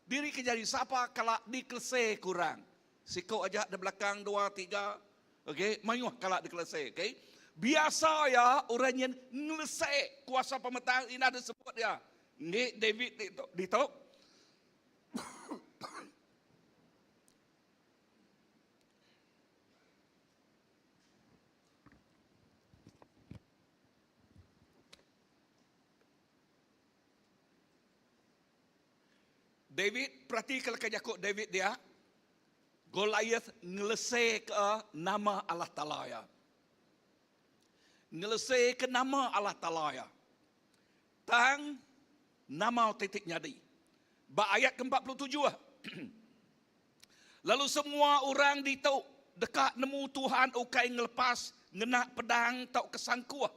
diri ke jadi sapa kala dikelese kurang. Siku aja di belakang dua tiga, okey, mayuh kala dikelese, okey. Biasa ya orang nyen ngelese kuasa pemetang indah disebut dia. Ngi David ditu. David, perhati leka jaku David dia. Goliath ngelese ke nama Allah Taala ya. Ngelese ke nama Allah Taala ya. Tang nama utai ti nyadi. Ba ayat ke-47 Lalu semua orang ditu deka nemu Tuhan ukai ngelepas ngena pedang tauka sangkuh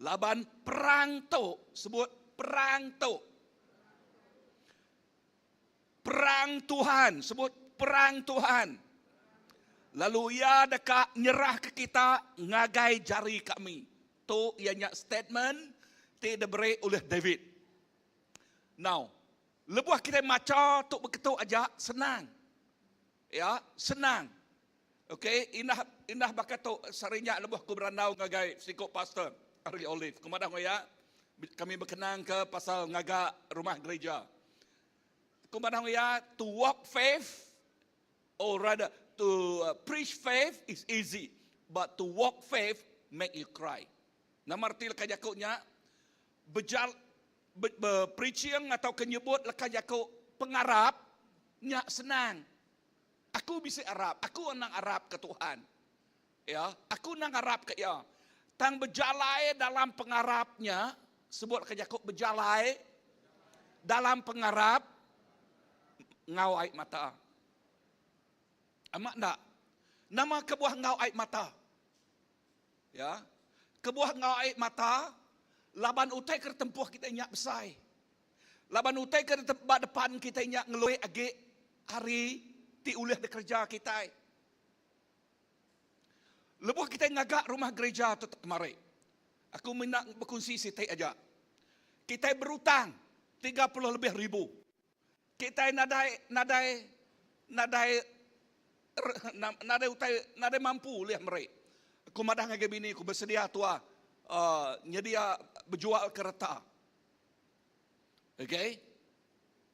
laban perang tu sebut perang tu. Perang Tuhan sebut perang Tuhan. Lalu iya deka nyerahka kita ngagai jari kami. Tu iya nya statement ti diberi ulih David. Now, lebuh kitai macha tu beketu aja senang. Ya, senang. Okey, indah indah baka tu sehari nya lebuh aku berandau ngagai siku pastor ari Olive. Ku madah enggau iya, kami bekenangka pasal ngaga rumah gereja. Ku madah enggau iya, to walk faith or rather to preach faith is easy, but to walk faith make you cry. Nama reti leka jaku nya? Bejal be, be, preaching atau ke nyebut leka jaku pengarap nya senang. Aku bisi arap, aku anang arap ke Tuhan. Ya, aku anang arap ke Iya. Tang bejalai dalam pengarap nya, sebut ke jaku bejalai dalam pengarap enggau ai mata. Amat enda? Nama kebuah enggau ai mata? Ya. Kebuah enggau ai mata laban utai ke tempuh kita nya besai. Laban utai ke ba depan kitai nya ngelui agi ari ti ulih dikereja kitai. Lebuh kitai ngaga rumah gereja tu kemari, aku mina bekunsi siti aja. Kitai berutang 30 lebih ribu. Kitai nadai nadai nadai nadai utai nadai mampu ulih meri. Aku madah ngagai bini ku besedia tua uh, nyedia bejual ke reta. Okay.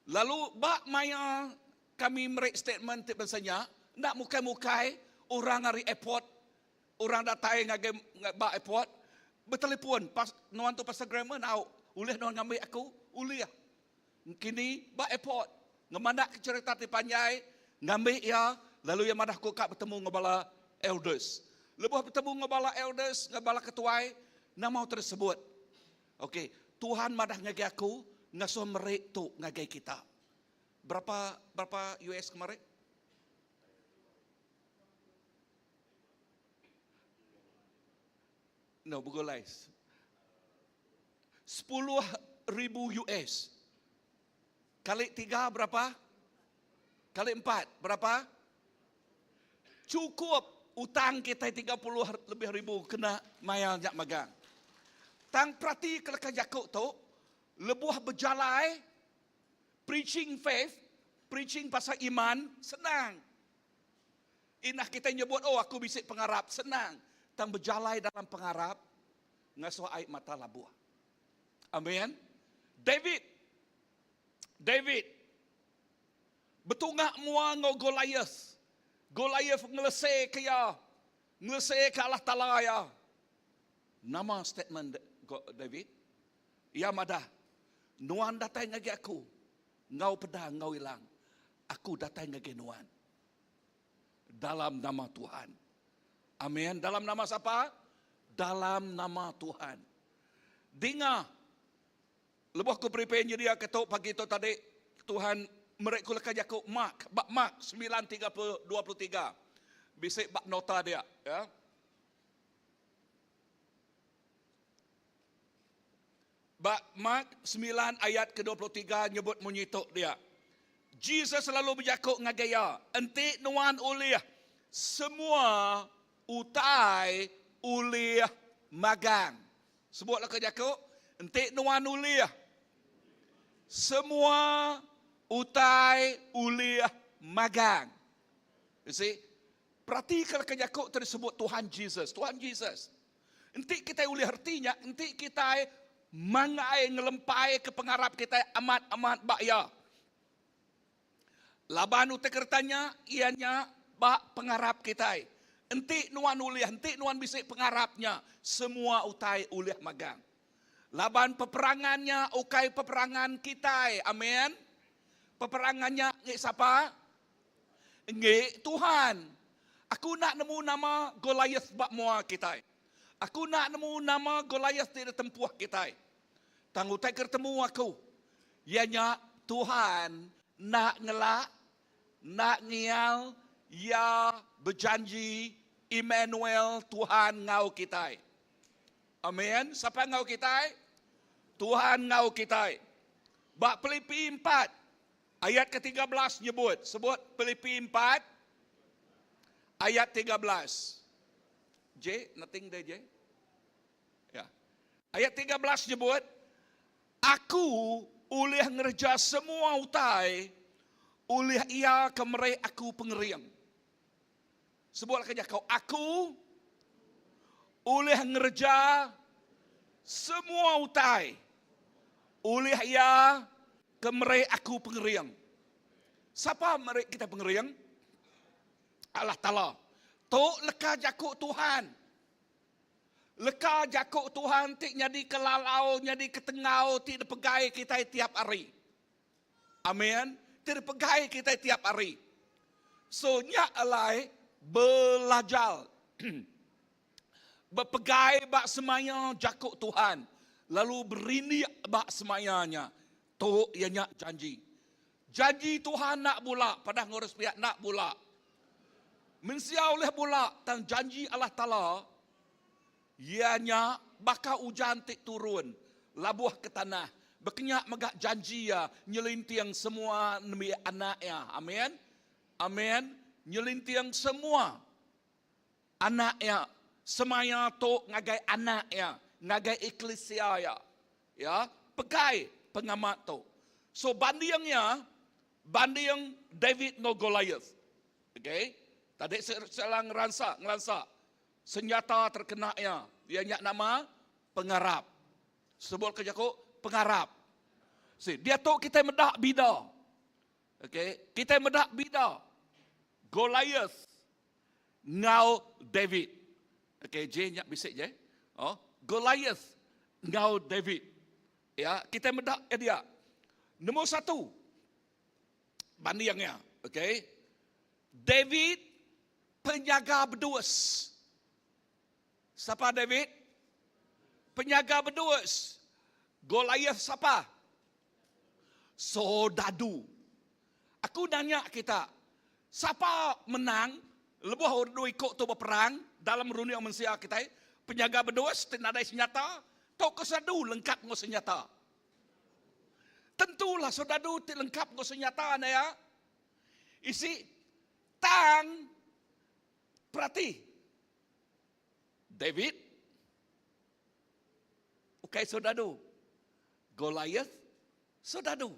Lalu ba maya kami meri statement ti bansa nya, enda mukai-mukai orang ari airport, orang datai ngagai ba airport betelefon pas nuan tu pastor Graeme au ulih nuan ngambi aku? Ulih. Kini ba airport ngemandak ke cerita ti panjai ngambi iya lalu iya madah ku ka betemu enggau bala elders. Lebuh betemu enggau bala elders enggau bala ketuai nama utai disebut? Ok, Tuhan madah ngagai aku ngasuh meri tu ngagai kita. Berapa berapa US kemari? No, begulai. 10,000 US. Kali tiga berapa? Kali empat berapa? Cukup utang kita 30 lebih ribu kena mayar nya magang. Tang perati ke leka jaku tu, lebuh bejalai preaching faith, preaching pasal iman, senang. Inah kita nyebut, oh aku bisi pengarap, senang. Tang bejalai dalam pengarap, ngasuh ai mata labuh. Amin. David, David, Betunga mua enggau Goliath. Goliath ngeleseka iya, ngeleseka Allah Taala iya. Nama statement David? Iya madah, Nuan datai ngagai aku enggau pedang enggau ilang. Aku datai ngagai nuan dalam nama Tuhan. Amin. Dalam nama siapa? Dalam nama Tuhan. Dinga Lebuh aku prepare nyediaka tu pagi tu tadi, Tuhan meri ku leka jaku Mark, ba Mark 9:23. Bisi ba nota dia, ya. Ba Mark 9 ayat ke-23 nyebut munyi tu dia. Jesus lalu bejaku ngagai iya, Enti nuan ulih, semua utai ulih magang. Sebut leka jaku, enti nuan ulih, semua utai ulih magang. You see? Peratika leka jaku ti disebut Tuhan Jesus. Tuhan Jesus. Enti kitai ulih reti nya, enti kitai mangai ngelempai ke pengarap kitai amat-amat ba iya. Laban utai kereta nya, iya nya ba pengarap kitai. Enti nuan ulih, enti nuan bisi pengarap nya, semua utai ulih magang. Laban peperangan nya ukai peperangan kitai. Amen. Peperangan nya enggi sapa? Enggi Tuhan. Aku enda nemu nama Goliath ba mua kitai. Aku enda nemu nama Goliath ti ditempuh kitai. Tang utai ke ditemu aku, iya nya Tuhan enda ngelak, enda ngial, Iya bejanji Immanuel Tuhan enggau kitai. Amen. Sapa enggau kitai? Tuhan enggau kitai. Ba Pilipi 4 ayat ke-13 nyebut, sebut Pilipi 4. Ayat 13. J, nothing there J. Ya. Ayat 13 nyebut, Aku ulih ngereja semua utai ulih Iya ke meri aku pengering. Sebut leka jaku, Aku ulih ngereja semua utai ulih Iya ke meri aku pengering. Sapa meri kitai pengering? Allah Taala. Tu leka jaku Tuhan. Leka jaku Tuhan ti nyadika lalau, nyadika tengau ti dipegai kitai tiap hari. Amen. Ti dipegai kitai tiap hari. So nya alai belajar bepegai ba semaya jaku Tuhan lalu berindik ba semaya nya. Tu iya nya janji. Janji Tuhan enda bula, padah ngurus piak enda bula. Mensia ulih bula tang janji Allah Taala iya nya baka ujan ti turun labuh ke tanah, bekenya mega janji iya nyelinting semua nembiak anak iya. Amen. Amen. Nyelinting semua anak iya. Semaya tu ngagai anak iya, ngagai eklisia iya. Ya, pegai pengamat tu. So banding iya Banding David enggau Goliath. Okay. Tadi salah ngeransa, ngelansa. Senjata terkena iya. Iya nya nama pengarap. Sebut ke jaku pengarap. Si, diatu kitai meda bida. Okay. Kitai meda bida. Goliath enggau David. Okay, J nya bisi je. Oh, Goliath enggau David. Ya, kitai meda iya dia. Nombor satu, banding iya. Okay. David penyaga bedus. Siapa David? Penyaga bedus. Goliath siapa? Soldadu. Aku nanya kita, sapa menang lebuh orang dua iku tu beperang dalam runding mensia kitai, penyaga bedus ti nadai senyata tauka soldadu lengkap enggau senyata? Tentulah soldadu ti lengkap enggau senyata enda iya. Isi tang perati David ukai soldadu, Goliath soldadu.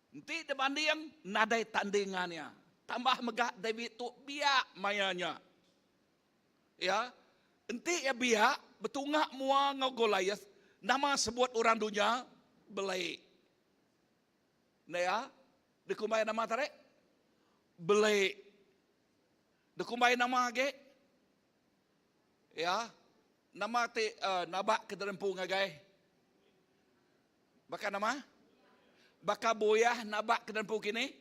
Enti dibanding, nadai tandingan iya. Tambah mega David tu biak maya nya. Ya, enti iya biak, betunga mua enggau Goliath, nama sebut orang dunya belai. Enda iya? Dikumbai nama tadi? Belai. Dikumbai nama agi? Ya, nama ti uh, nabak ke derempu ngagai Baka nama? Baka buyah nabak ke dempu kini?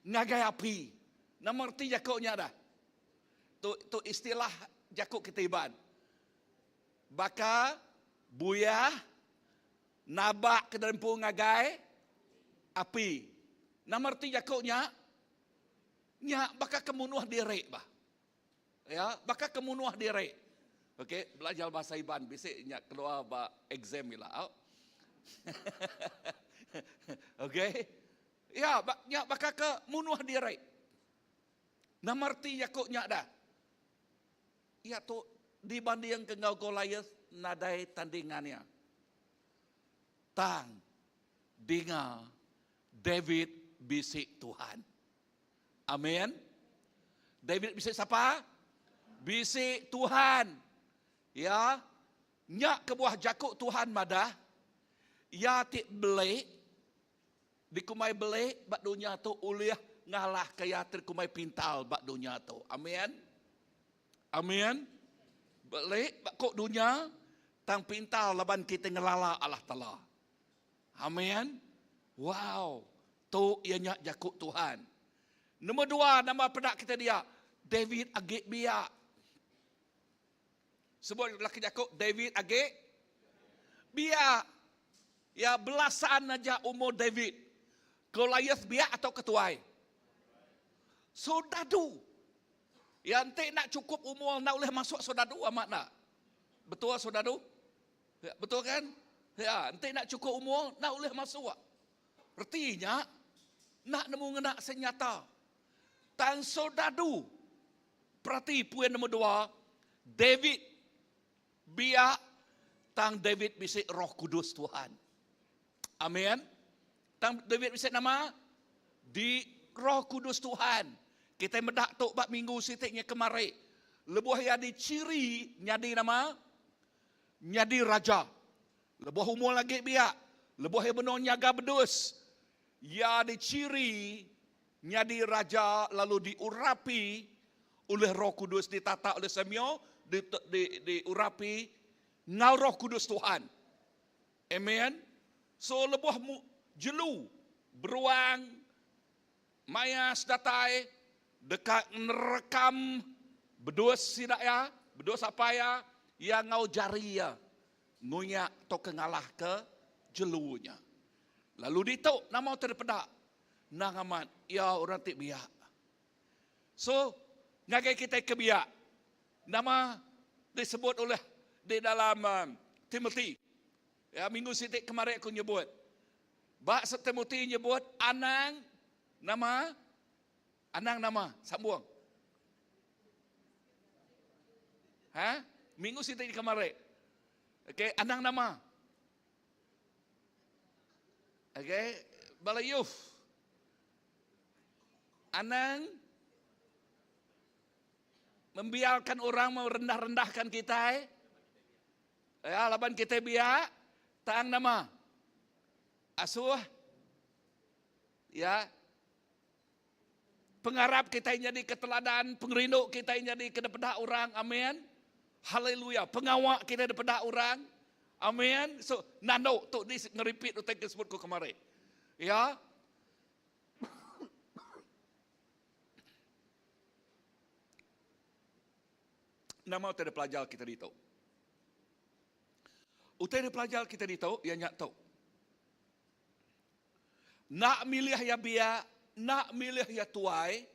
Ngagai api. Nama reti jaku nya dah? Tu tu istilah jaku kita Iban. Baka buyah nabak ke dempu ngagai api. Nama reti jaku nya? Nya baka ke munuh diri bah. Ya, baka ke munuh diri. Okey, belajar bahasa Iban bisi nya keluar ba exam ila. Au. Okey. Ya, nya baka ke munuh diri. Nama reti jaku nya dah? Iya tu dibanding ke enggau Goliath nadai tandingan iya. Tang dinga David bisi Tuhan. Amin. David bisi sapa? Bisi Tuhan. Ya. Nya kebuah jaku Tuhan madah, iya ti beli dikumbai beli ba dunya tu ulih ngalahka iya ti dikumbai pintal ba dunya tu. Amin. Amin. Beli ba ku dunya tang pintal laban kita ngelala Allah Taala. Amin. Wow. Tu iya nya jaku Tuhan. Nombor dua nama peda kita dia, David agi biak. Sebut laki jaku David agi biak. Ya belasan aja umur David. Goliath biak atau ketuai? Soldadu. Ya enti nak cukup umur nak boleh masuk soldadu amat nak. Betul soldadu? Ya, betul kan? Ya, enti nak cukup umur nak boleh masuk. Reti nya, enda nemu ngena senyata. Tang soldadu perati puin nombor dua, David biak tang David bisi Roh Kudus Tuhan. Amin. Tang David bisi nama? Di Roh Kudus Tuhan. Kitai meda tu ba minggu siti nya kemari. Lebuh iya dichiri nyadi nama? Nyadi raja. Lebuh umur agi biak, lebuh iya benung nyaga bedus, iya dichiri nyadi raja lalu diurapi ulih Roh Kudus, ditata ulih Samuel, di, di, diurapi enggau Roh Kudus Tuhan. Amen. So lebuh jelu beruang mayas datai deka ngerekam bedus sida iya, bedus apai iya, iya enggau jari iya nguyak tauka ngalahka jelu nya. Lalu ditu nama utai dipeda? Endang amat iya orang ti biak. So ngagai kitai ke biak nama disebut oleh di dalam Timothy. Ya minggu siti kemari aku nyebut. Ba Timothy nyebut anang nama anang nama sambung. Ha? Minggu siti kemari. Okey, anang nama. Okey, bala youth. Anang membiarkan orang merendah-rendahkan kita. Ya, laban kita biak tang nama asuh ya pengarap kita nyadi keteladan pengerindu kita nyadi ke depeda orang amin haleluya pengawa kita depeda orang amin so nando tu di ngeripit utai ke sebut ku kemari ya Nama utai dipelajar kita ditu? Utai dipelajar kita ditu iya nya tu. Enda milih iya biak, enda milih iya tuai,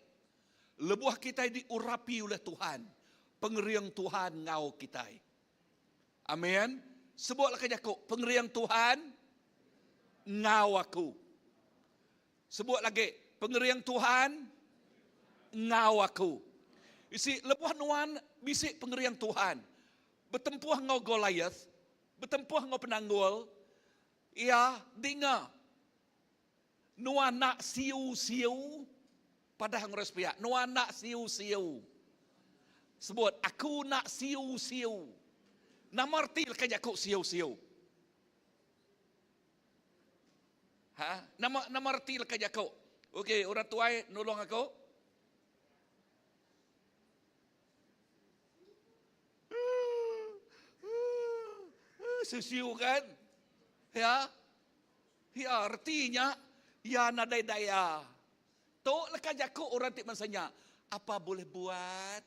lebuh kitai diurapi ulih Tuhan, pengering Tuhan enggau kitai. Amin. Sebutlah ke jaku, pengering Tuhan enggau aku. Sebut lagi, pengering Tuhan enggau aku. Isi lebuh nuan bisi pengering Tuhan, betempuh enggau Goliath, betempuh enggau penanggul, iya dinga nuan enda siu-siu padah ngurus piak, nuan enda siu-siu. Sebut, aku enda siu-siu. Nama reti leka jaku siu-siu? Ha? Nama nama reti leka jaku? Okey, orang tuai nulung aku. Sesiu kan? Ya. Ya, retinya ya nadai daya. Tu leka jaku orang ti bansa nya. Apa boleh buat?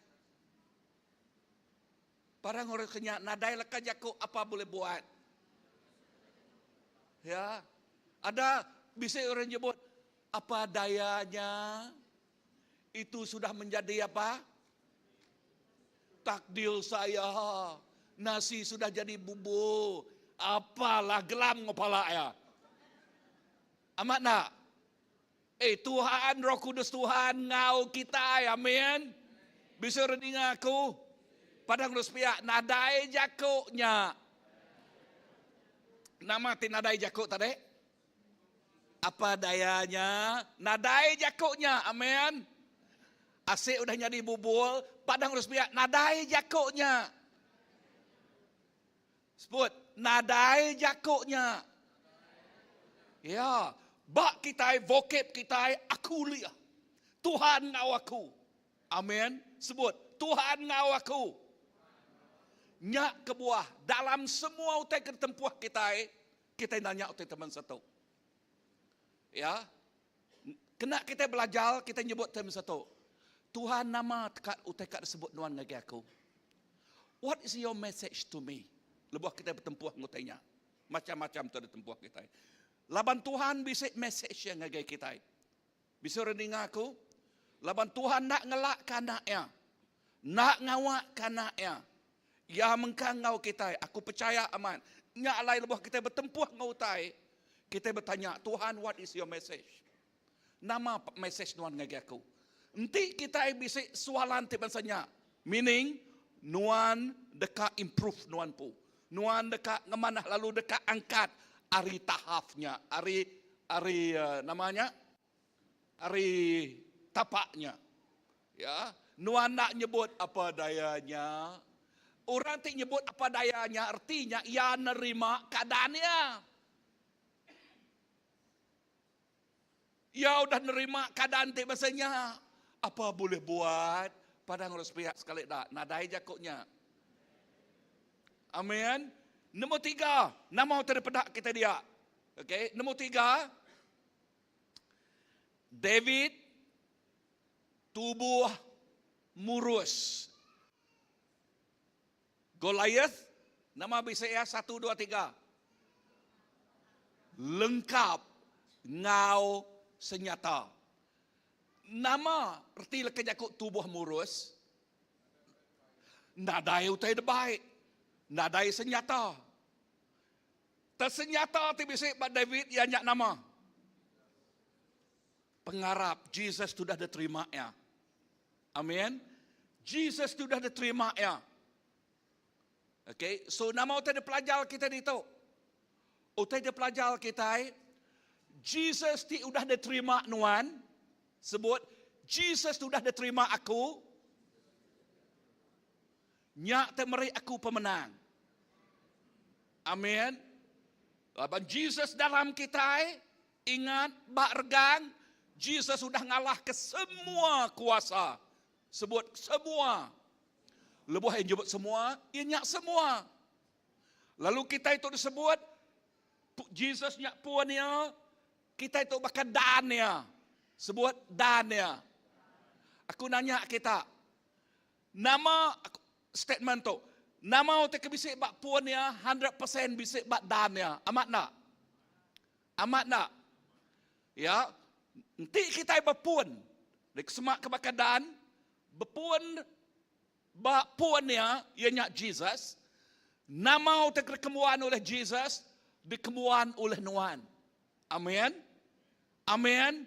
Barang orang ke nya nadai leka jaku apa boleh buat. Ya. Ada bisi orang nyebut apa dayanya itu sudah menjadi apa? Takdir saya. Nasi sudah jadi bubur. Apalah gelam kepala ya. Amat nak? Eh Tuhan Roh Kudus Tuhan ngau kitai amin. Bisa orang ninga aku. Padang terus piak nadai jaku nya. Nama ti nadai jaku tadi? Apa dayanya? Nadai jaku nya. Amin. Asik udah nyadi bubul, padang terus piak nadai jaku nya. Sebut, nadai jaku nya. Ya, ba kitai vocab kitai aku ulih. Tuhan enggau aku. Amen. Sebut, Tuhan enggau aku. Nya kebuah dalam semua utai ke ditempuh kitai, kitai nanya utai teman satu. Ya. Kena kitai belajar, kitai nyebut term satu. Tuhan nama teka utai ka disebut nuan ngagai aku. What is your message to me? Lebuh kitai betempuh enggau utai nya. Macam-macam tu ditempuh kitai. Laban Tuhan bisi message iya ngagai kitai. Bisi orang ninga aku? Laban Tuhan enda ngelakka anak iya. Enda ngawakka anak iya. Iya mengkang enggau kitai. Aku pechaya amat. Nya alai lebuh kitai betempuh enggau utai, kitai betanya, Tuhan what is your message? Nama message nuan ngagai aku? Enti kitai bisi soalan ti bansa nya, meaning nuan deka improve nuan empu. Nuan deka ngemanah lalu deka angkat ari tahap nya, ari ari nama nya? Ari tapak nya. Ya, nuan enda nyebut apa daya nya. Orang ti nyebut apa daya nya reti nya iya nerima keadaan iya. Iya udah nerima keadaan ti basa nya. Apa boleh buat? Padang urang sepiak sekali da nadai jaku nya. Amen. Nombor tiga, nama utai dipeda kita dia? Okey, nombor tiga, David tubuh murus. Goliath, nama bisi iya satu dua tiga. Lengkap enggau senyata. Nama reti leka jaku tubuh murus? Nadai utai debai, nadai senyata. Tesenyata ti bisi ba David iya nya nama? Pengarap Jesus ti udah diterima iya. Amin. Jesus ti udah diterima iya. Okay, so nama utai dipelajar kita ditu? Utai dipelajar kitai, Jesus ti udah diterima nuan, sebut, Jesus ti udah diterima aku, Nya te meri aku pemenang. Amin. Laban Jesus dalam kitai, ingat ba regang, Jesus udah ngalahka semua kuasa. Sebut semua. Lebuh iya nyebut semua, iya nya semua. Lalu kitai tu disebut Jesus nya pun iya, kitai tu baka dan iya. Sebut dan iya. Aku nanya kita, Nama statement tu? Nama utai ke bisi ba pun iya 100% bisi ba dan iya. Amat enda? Amat enda? Ya. Enti kitai bepun, dek semak ke baka dan, bepun ba pun iya, iya nya Jesus. Nama utai ke dikembuan oleh Jesus, dikembuan oleh nuan. Amen. Amen.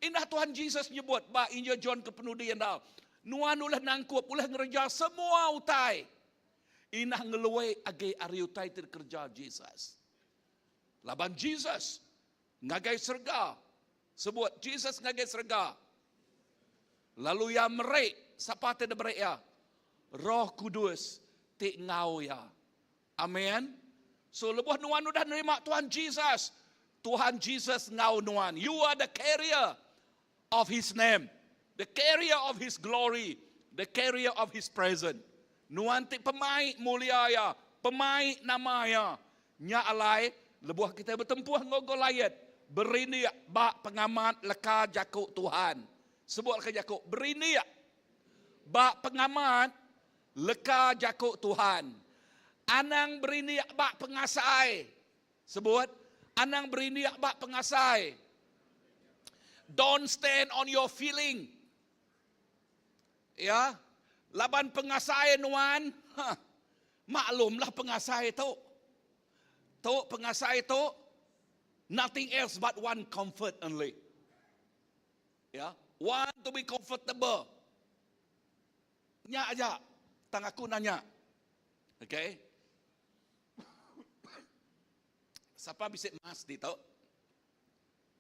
Indah Tuhan Jesus nyebut ba Injil John ke penudi enda, Nuan ulih nangkup, ulih ngereja semua utai. Indah ngeluai agi ari utai ti dikereja Jesus. Laban Jesus ngagai serega. Sebut, Jesus ngagai serega. Lalu iya meri, sapa ti diberi iya? Roh Kudus ti enggau iya. Amen. So lebuh nuan udah nerima Tuhan Jesus, Tuhan Jesus enggau nuan. You are the carrier of his name, the carrier of his glory, the carrier of his presence. Nuan ti pemai mulia iya, pemai nama iya. Nya alai lebuh kitai betempuh enggau Goliath, berindik ba pengamat leka jaku Tuhan. Sebut leka jaku berindik ba pengamat Leka jaku Tuhan. Anang berindik ba pengasai. Sebut, anang berindik ba pengasai. Don't stand on your feeling. Ya, laban pengasai nuan, ha, maklumlah pengasai tu. Tu pengasai tu nothing else but one comfort only. Ya, want to be comfortable. Nya aja tang aku nanya. Okay. Sapa bisi mas ditu?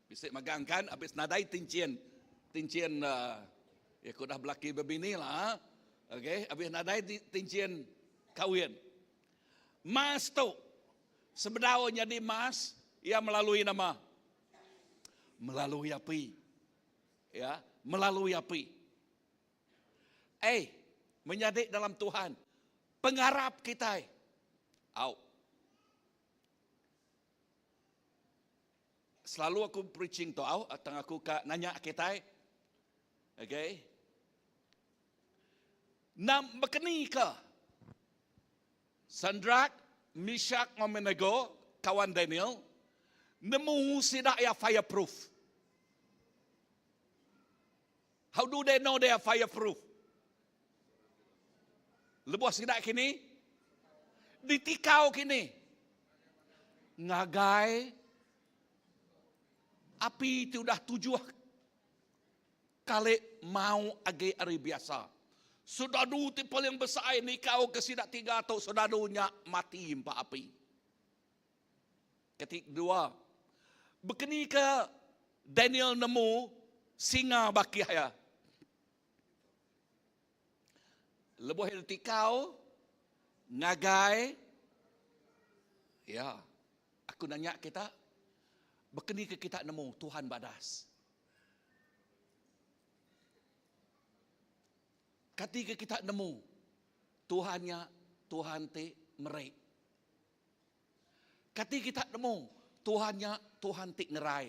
Bisi magang kan abis nadai tinchin. Tinchin uh, ya aku dah belaki bebini lah. Okay, abis nadai tinchin kawin. Mas tu sebedau nyadi mas ia melalui nama? Melalui api. Ya, melalui api. Ei, menyadi dalam Tuhan, pengarap kitai. Au. Selalu aku preaching tu au, tang aku ka nanya kitai. Okay. Nam bekeni ke Sandrak, Mishak enggau Abednego, kawan Daniel, nemu sida iya fireproof. How do they know they are fireproof? Lebuh sida kini ditikau kini ngagai api ti udah tujuh. Kali mau agi ari biasa. Soldadu ti paling besai nikau ke sida tiga tu soldadu nya mati empa api. Keti kedua, bekeni ke Daniel nemu singa bakih iya. Lebuh iya ditikau ngagai iya. Aku nanya kita, bekeni ke kita nemu Tuhan badas? Kati ke kita nemu Tuhan nya Tuhan ti meri? Kati kita nemu Tuhan nya Tuhan ti ngerai?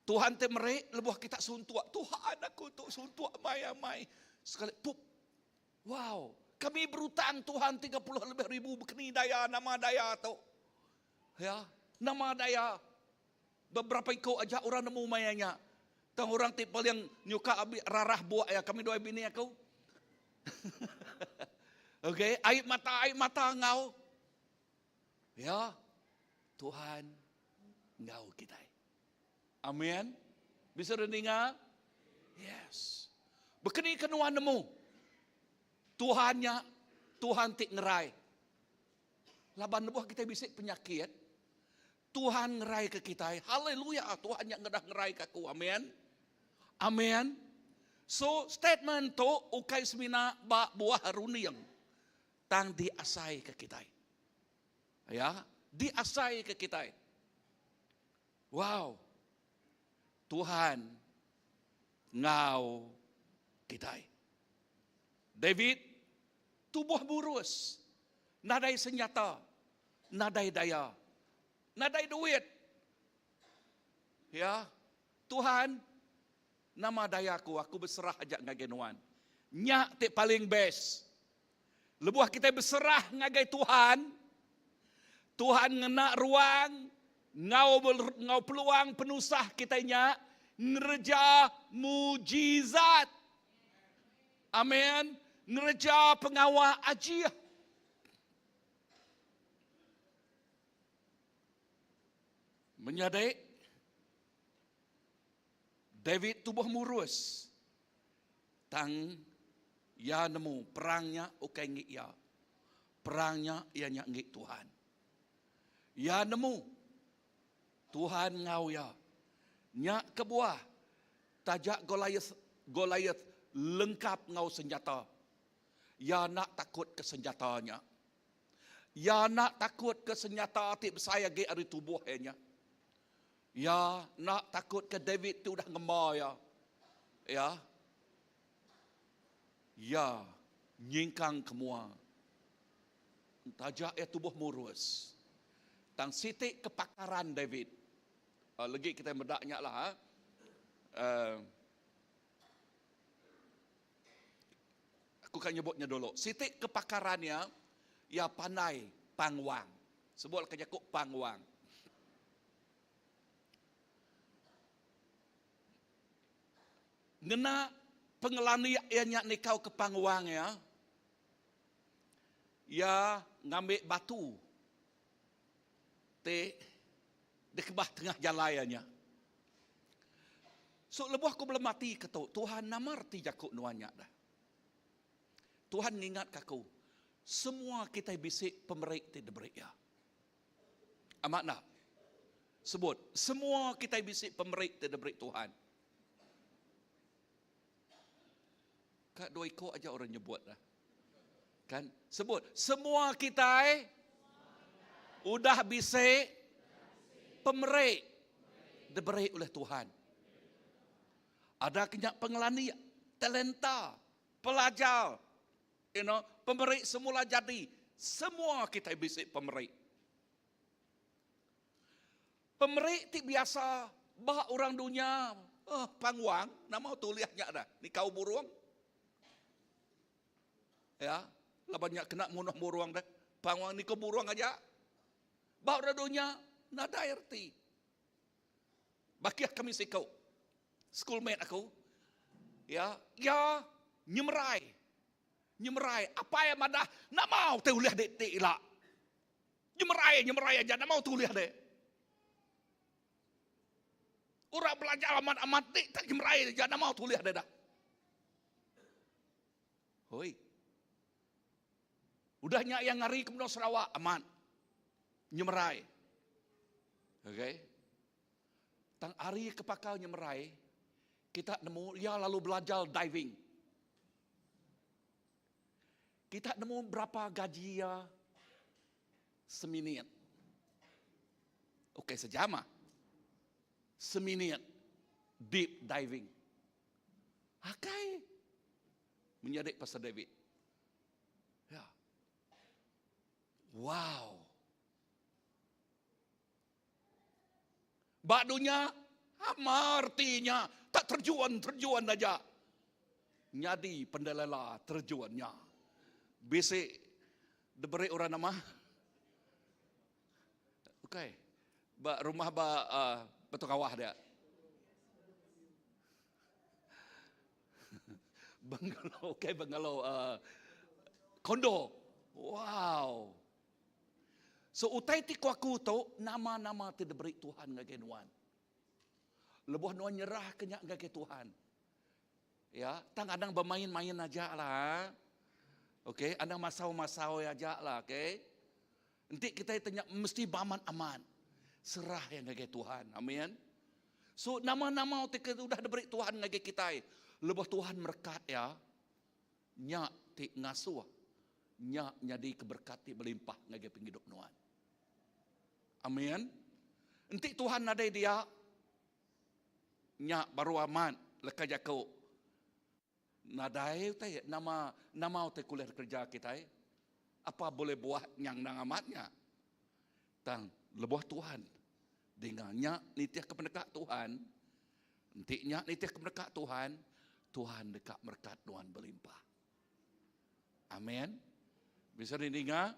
Tuhan ti meri lebuh kita suntuk. Tuhan aku tu suntuk amai amai. Sekali pup. Wow. Kami berutang Tuhan 30 lebih ribu bekeni daya nama daya tu. Ya, nama daya. Beberapa iku aja orang nemu maya nya. Tang orang ti paling nyuka abi rarah buak ya kami duai bini aku. Okey, ai mata ai mata enggau. Ya, Tuhan enggau kitai. Amin. Bisa ninga? Yes. Bekeni ke nuan nemu Tuhan nya Tuhan ti ngerai. Laban lebuh kitai bisi penyakit, Tuhan ngerai ke kitai. Haleluya, Tuhan nya ngedah ngerai ke aku. Amin. Amin. So, statement tu ukai semina ba buah runding tang diasai ke kitai. Ya, diasai ke kitai. Wow. Tuhan ngau kitai. David tubuh burus, nadai senjata, nadai daya, nadai duit. Ya, Tuhan, nama daya aku, aku beserah aja ngagai nuan. Nya ti paling best. Lebuh kitai beserah ngagai Tuhan, Tuhan ngena ruang enggau enggau peluang penusah kitai nya ngereja mujizat. Amin. Ngereja pengawa ajih. Menyadi, David tubuh murus. Tang iya nemu perang nya ukai enggi iya. Perang nya iya nya enggi Tuhan. Iya nemu Tuhan enggau iya. Nya kebuah taja Goliath Goliath lengkap enggau senjata, iya enda takut ke senjata nya. Iya enda takut ke senjata ti besai agi ari tubuh iya nya. Iya enda takut ke David ti udah ngemba iya. Iya. Iya nyingkang ke mua. Taja iya tubuh murus. Tang siti kepakaran David. Uh, legi kita meda nya lah. Uh, aku kan nyebut nya dulu. Siti kepakaran iya, iya pandai pangwang. Sebut ke jaku pangwang. Ngena pengelandik iya nya nikau ke pangwang iya, iya ngambi batu ti dikebah tengah jalai iya nya. So lebuh aku belemati ke tu, Tuhan nama reti jaku nuan nya dah? Tuhan ngingatka aku, semua kitai bisi pemeri ti diberi iya. Amat enda? Sebut, semua kitai bisi pemeri ti diberi Tuhan. Ka dua iko aja orang nyebut dah. Kan? Sebut, semua kitai udah bisi pemeri diberi oleh Tuhan. Ada ke nya pengelandik, talenta, pelajar, you know, pemeri semula jadi. Semua kitai bisi pemeri. Pemeri ti biasa ba orang dunya, eh, pangwang, nama tulih nya dah, nikau burung. Ya, laban nya kena munuh burung dah. Pangwang nikau burung aja. Ba orang dunya, nadai erti. Bakih kami siku, schoolmate aku, ya, iya nyemerai. Nyemerai, apai iya madah, enda mau ti ulih dek ti ila. Nyemerai, nyemerai aja, enda mau ti ulih dek. Orang belajar amat-amat ti tak nyemerai aja nama tulih deh dah. Hoi. Udah nya yang ngari ke menua Sarawak amat nyemerai. Okay. Tang ari ke pakar nyemerai, kita nemu iya lalu belajar diving. Kita nemu berapa gaji iya seminit. Okey sejam ah. Seminit deep diving. Akai menyadi Pastor David. Ya. Wow. Ba dunya ama artinya tak terjuan-terjuan aja. Nyadi pendelela terjuan nya. Bisi diberi orang nama? Ukai. Ba rumah ba uh, Batu Kawah dia. Bungalow, okay, bungalow, uh, kondo. Wow. So utai ti ku aku tu nama-nama ti diberi Tuhan ngagai nuan. Lebuh nuan nyerah ke nya ngagai Tuhan. Ya, tang anang bermain-main aja lah. Okey, anang masau-masau aja lah, okey. Enti kita tanya mesti baman aman. Serah yang ngagai Tuhan. Amin. So nama-nama ti ke udah diberi Tuhan ngagai kita, lebuh Tuhan merekat ya, Nya ti ngasuh nya nyadika berekat ti belimpah ngagai pengidup nuan. Amin. Enti Tuhan nadai dia, nya baru amat leka jaku nadai utai nama nama utai ke ulih dikereja kitai. Apa boleh buat nyang endang amat nya. Tang lebuh Tuhan dinga nya nitihka peneka Tuhan, Enti nya nitihka peneka Tuhan, Tuhan deka merekat nuan belimpah. Amin. Bisa didinga?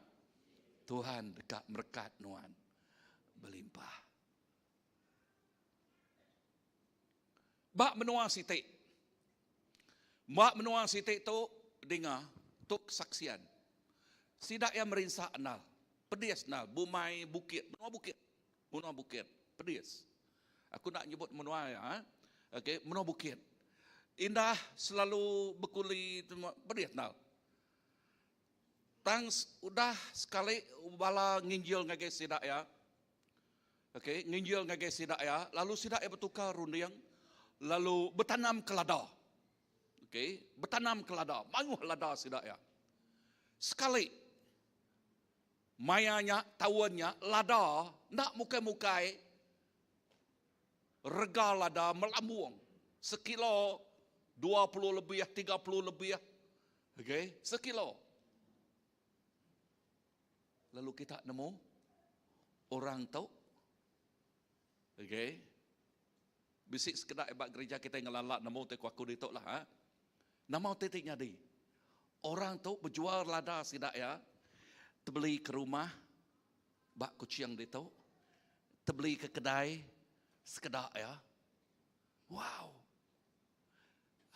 Tuhan deka merekat nuan belimpah. Ba menua siti. Ba menua siti tu dinga tu kesaksian. Sida iya merinsa endal, pedis endal bumai bukit, menua bukit. Menua bukit. Pedis. Aku enda nyebut menua iya. Okey, menua bukit. Indah selalu bekuli pedis endal. Tang udah sekali bala nginjil ngagai sida iya. Okey, nginjil ngagai sida iya, lalu sida iya betukar runding lalu betanam ke lada. Okey, betanam ke lada, mayuh lada sida iya. Sekali Maya nya, taun nya, lada enda mukai-mukai rega lada melambung sekilo 20 lebih, 30 lebih. Okey, sekilo. Lalu kita nemu orang tu okey bisi sekeda ba gereja kita ngelala nemu ti ku aku ditu lah ha. Nama utai ti nyadi? Orang tu bejual lada sida iya, tebeli ke rumah ba Kuching ditu, tebeli ke kedai sekeda iya. Wow!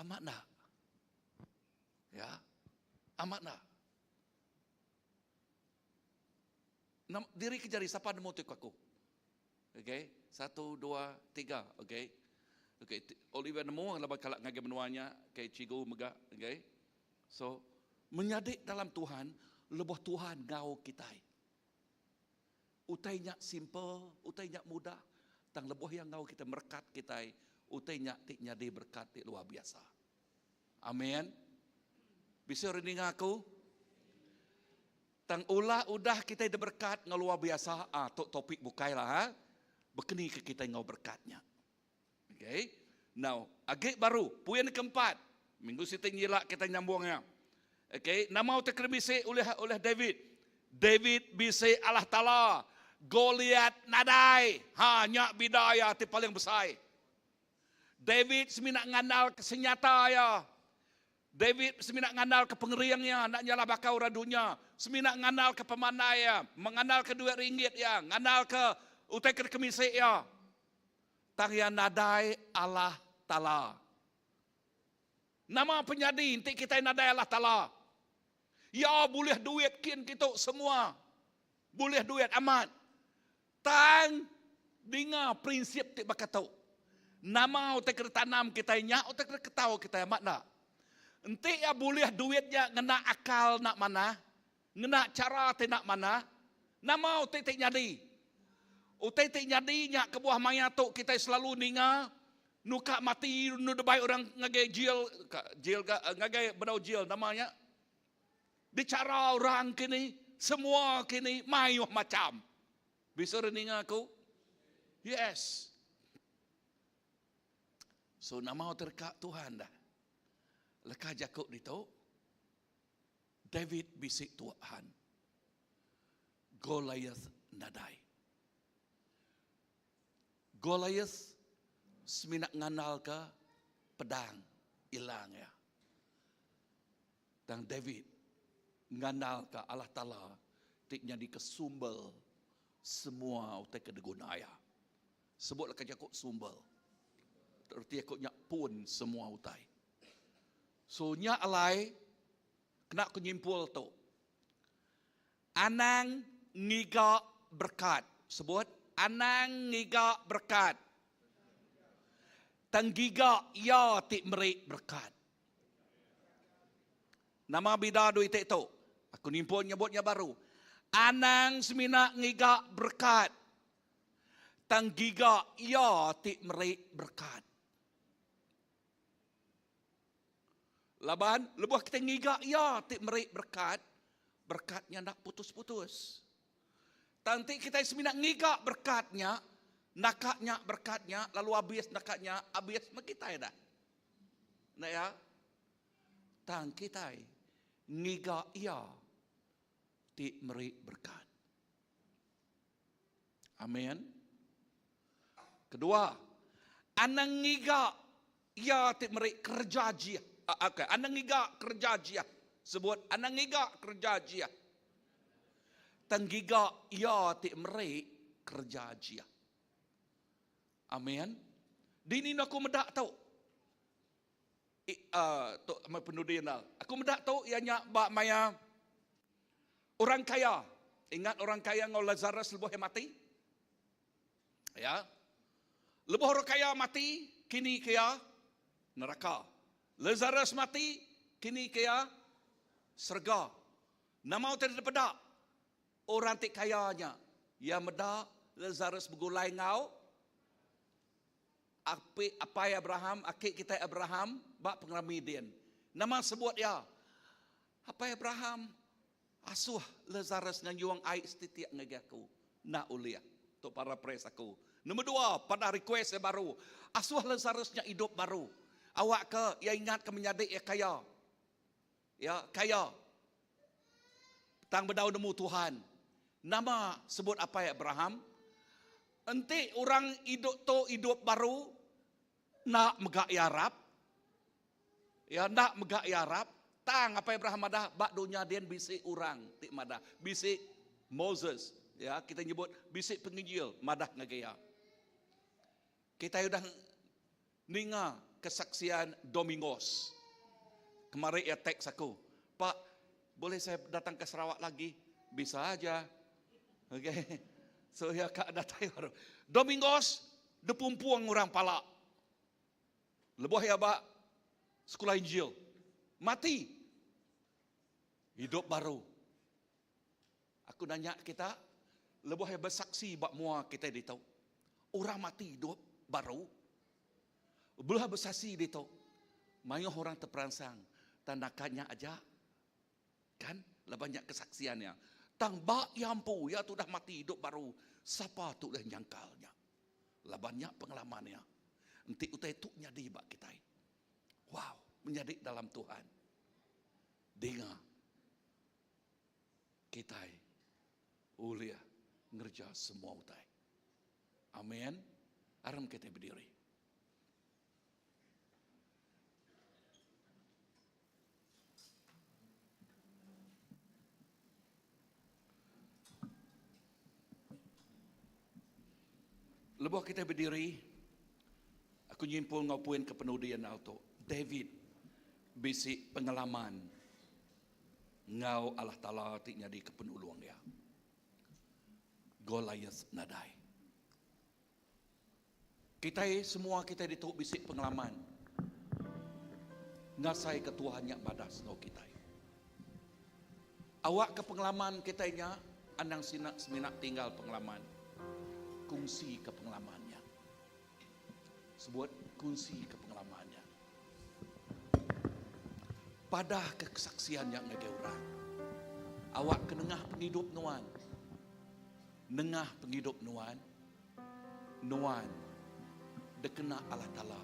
Amat enda? Ya. Amat enda? Diri ke jari sapa nemu ti ku aku? Okey, satu, dua, tiga. Okey. Okey, Oliver nemu laban kala ngagai menua nya, okey, cikgu mega, okey. So, menyadi dalam Tuhan, lebuh Tuhan enggau kitai. Utai nya simple, utai nya mudah, tang lebuh iya enggau kitai merekat kitai, utai nya ti nyadi berekat ti luar biasa. Amen. Bisi orang ninga aku? Tang ulah udah kitai diberekat enggau luar biasa, ah tu topik bukai lah ha. Bekeni ke kitai enggau berekat nya. Okay. Now, agi baru poin keempat. Minggu siti nyila kitai nyambung iya. Okay, nama utai ke bisi ulih ulih David? David bisi Allah Taala. Goliat nadai. Ha nya bida iya ti paling besai. David semina ngandalka senyata iya. David semina ngandalka pengering iya enda nyalah baka orang dunya. Semina ngandalka pemandai iya, mengandalka duit ringgit iya, ngandalka utai ke dikemisi iya. Tang iya nadai Allah Taala. Nama penyadi enti kitai nadai Allah Taala? Iya bulih duit kin kitu semua. Bulih duit amat. Tang, dinga prinsip ti baka tu. Nama utai ke ditanam kitai nya utai ke diketau kitai amat enda. Enti iya bulih duit nya ngena akal enda manah, ngena chara ti enda manah, nama utai ti nyadi? Utai ti nyadi nya kebuah maya tu kitai selalu ninga nuka mati nu debai orang ngagai jil, jil ka ngagai bedau jil nama nya Bichara orang kini, semua kini mayuh macham. Bisa re ninga aku? Yes. So nama terka Tuhan dah. Leka jaku ditu David bisi Tuhan. Goliath nadai. Goliath semina ngandalka pedang ilang iya. Tang David ngandalka Allah Taala ti nyadika sumber semua utai ke diguna iya. Sebut leka jaku sumber. Reti aku nya pun semua utai. So nya alai kena ku nyimpul tu. Anang ngiga berekat. Sebut anang ngiga berekat. Tang giga iya ti meri berekat. Nama bida dua iti tu? Aku nimpun nyebut nya baru. Anang semina ngiga berekat, tang giga iya ti meri berekat. Laban lebuh kita ngiga iya ti meri berekat, berekat nya enda putus-putus. Tang enti kitai semina ngiga berekat nya, naka nya berekat nya, lalu abis naka nya, abis meh kitai dah. Enda iya? Tang kitai ngiga Iya ti meri berekat. Amin. Kedua, anang ngiga Iya ti meri kereja ajih. Okay, anang ngiga kereja ajih. Sebut, anang ngiga kereja ajih. Tang giga Iya ti meri kereja ajih. Amin. Dini enda aku meda tu. Uh, tu amai penudi enda. Aku meda tu iya nya ba maya orang kaya. Ingat orang kaya enggau Lazarus lebuh iya mati? Ya. Lebuh orang kaya mati, kini ke iya neraka. Lazarus mati, kini ke iya serega. Nama utai dipeda? Orang ti kaya nya, iya meda Lazarus begulai enggau api apai Abraham, aki kitai Abraham ba pengerami din. Nama sebut iya? Apai Abraham, asuh Lazarus nganjung ai setitik ngagai aku. Enda ulih. Tu paraphrase aku. Nombor dua, padah request iya baru. Asuh Lazarus nya idup baru. Awakka iya ingatka menyadi iya kaya. Ya, kaya. Tang bedau nemu Tuhan. Nama sebut apai Abraham? Enti orang idup tu idup baru, enda mega iya arap. Ya, enda mega iya arap. Tang apai Abraham madah ba dunya din bisi orang ti madah. Bisi Moses, ya, kita nyebut bisi penginjil madah ngagai iya. Kitai udah ninga kesaksian Domingos. Kemari iya teks aku, Pak, boleh saya datang ke Sarawak lagi? Bisa aja. Okay. So iya ka datai baru. Domingos dipumpung orang pala. Lebuh iya ba sekula Injil. Mati. Hidup baru. Aku nanya kita, lebuh iya besaksi ba mua kitai ditu, orang mati idup baru? Belah besaksi ditu, mayuh orang teperansang tang naka nya aja kan laban nya kesaksian iya. Tang ba iya empu, iya tu udah mati idup baru, sapa tu ulih nyangkal nya? Laban nya pengalaman iya. Enti utai tu nyadi ba kitai, wow, menyadi dalam Tuhan. Dinga. Kitai ulih ngereja semua utai. Amen. Aram kitai bediri. Lebuh kitai bediri, aku nyimpul enggau poin ke penudi andal tu. David bisi pengalaman Enggau Allah Taala ti nyadika penulung iya. Goliath nadai. Kitai semua kitai ditu bisi pengalaman ngasaika Tuhan nya badas enggau kitai. Awakka pengalaman kitai nya anang sina semina tinggal pengalaman. Kungsika pengalaman nya. Sebut kungsika pengalaman nya. Padahka kesaksian nya ngagai orang. Awakka nengah pengidup nuan, nengah pengidup nuan, Nuan dikena Allah Taala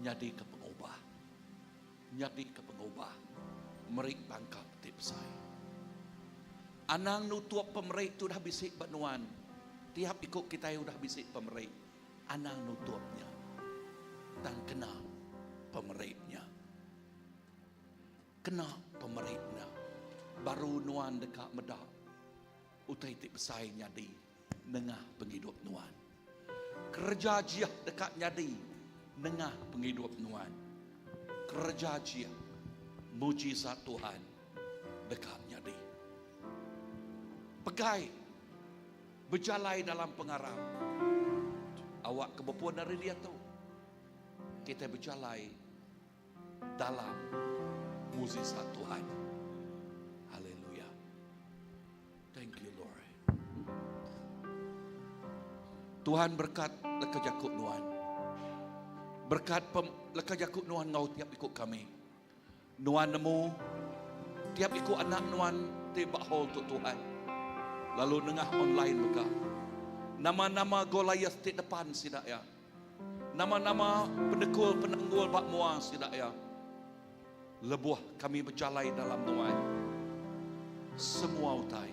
nyadika pengubah, nyadika pengubah meri bangka ti besai. Anang nutup pemeri ti udah bisi ba nuan. Tiap iku kitai udah bisi pemeri. Anang nutup nya. Tang kena pemeri nya. Kena pemeri nya. Baru nuan deka meda utai ti besai nyadi. Nengah pengidup nuan. Kereja jiah deka nyadi nengah pengidup nuan. Kereja jiah, mujizat Tuhan deka nyadi. Pegai bejalai dalam pengarap. Awak ke bepun ari diatu, kitai bejalai dalam mujizat Tuhan. Haleluya. Thank you Lord. Tuhan berkat leka jaku nuan. Berkat pem, leka jaku nuan ngau tiap iku kami. Nuan nemu tiap iku anak nuan ti ba hall tu Tuhan. Lalu nengah online mega. Nama-nama Goliath ti depan sida ya. Nama-nama penekul penanggul ba mua sida ya. Lebuh kami bejalai dalam Nuan, semua utai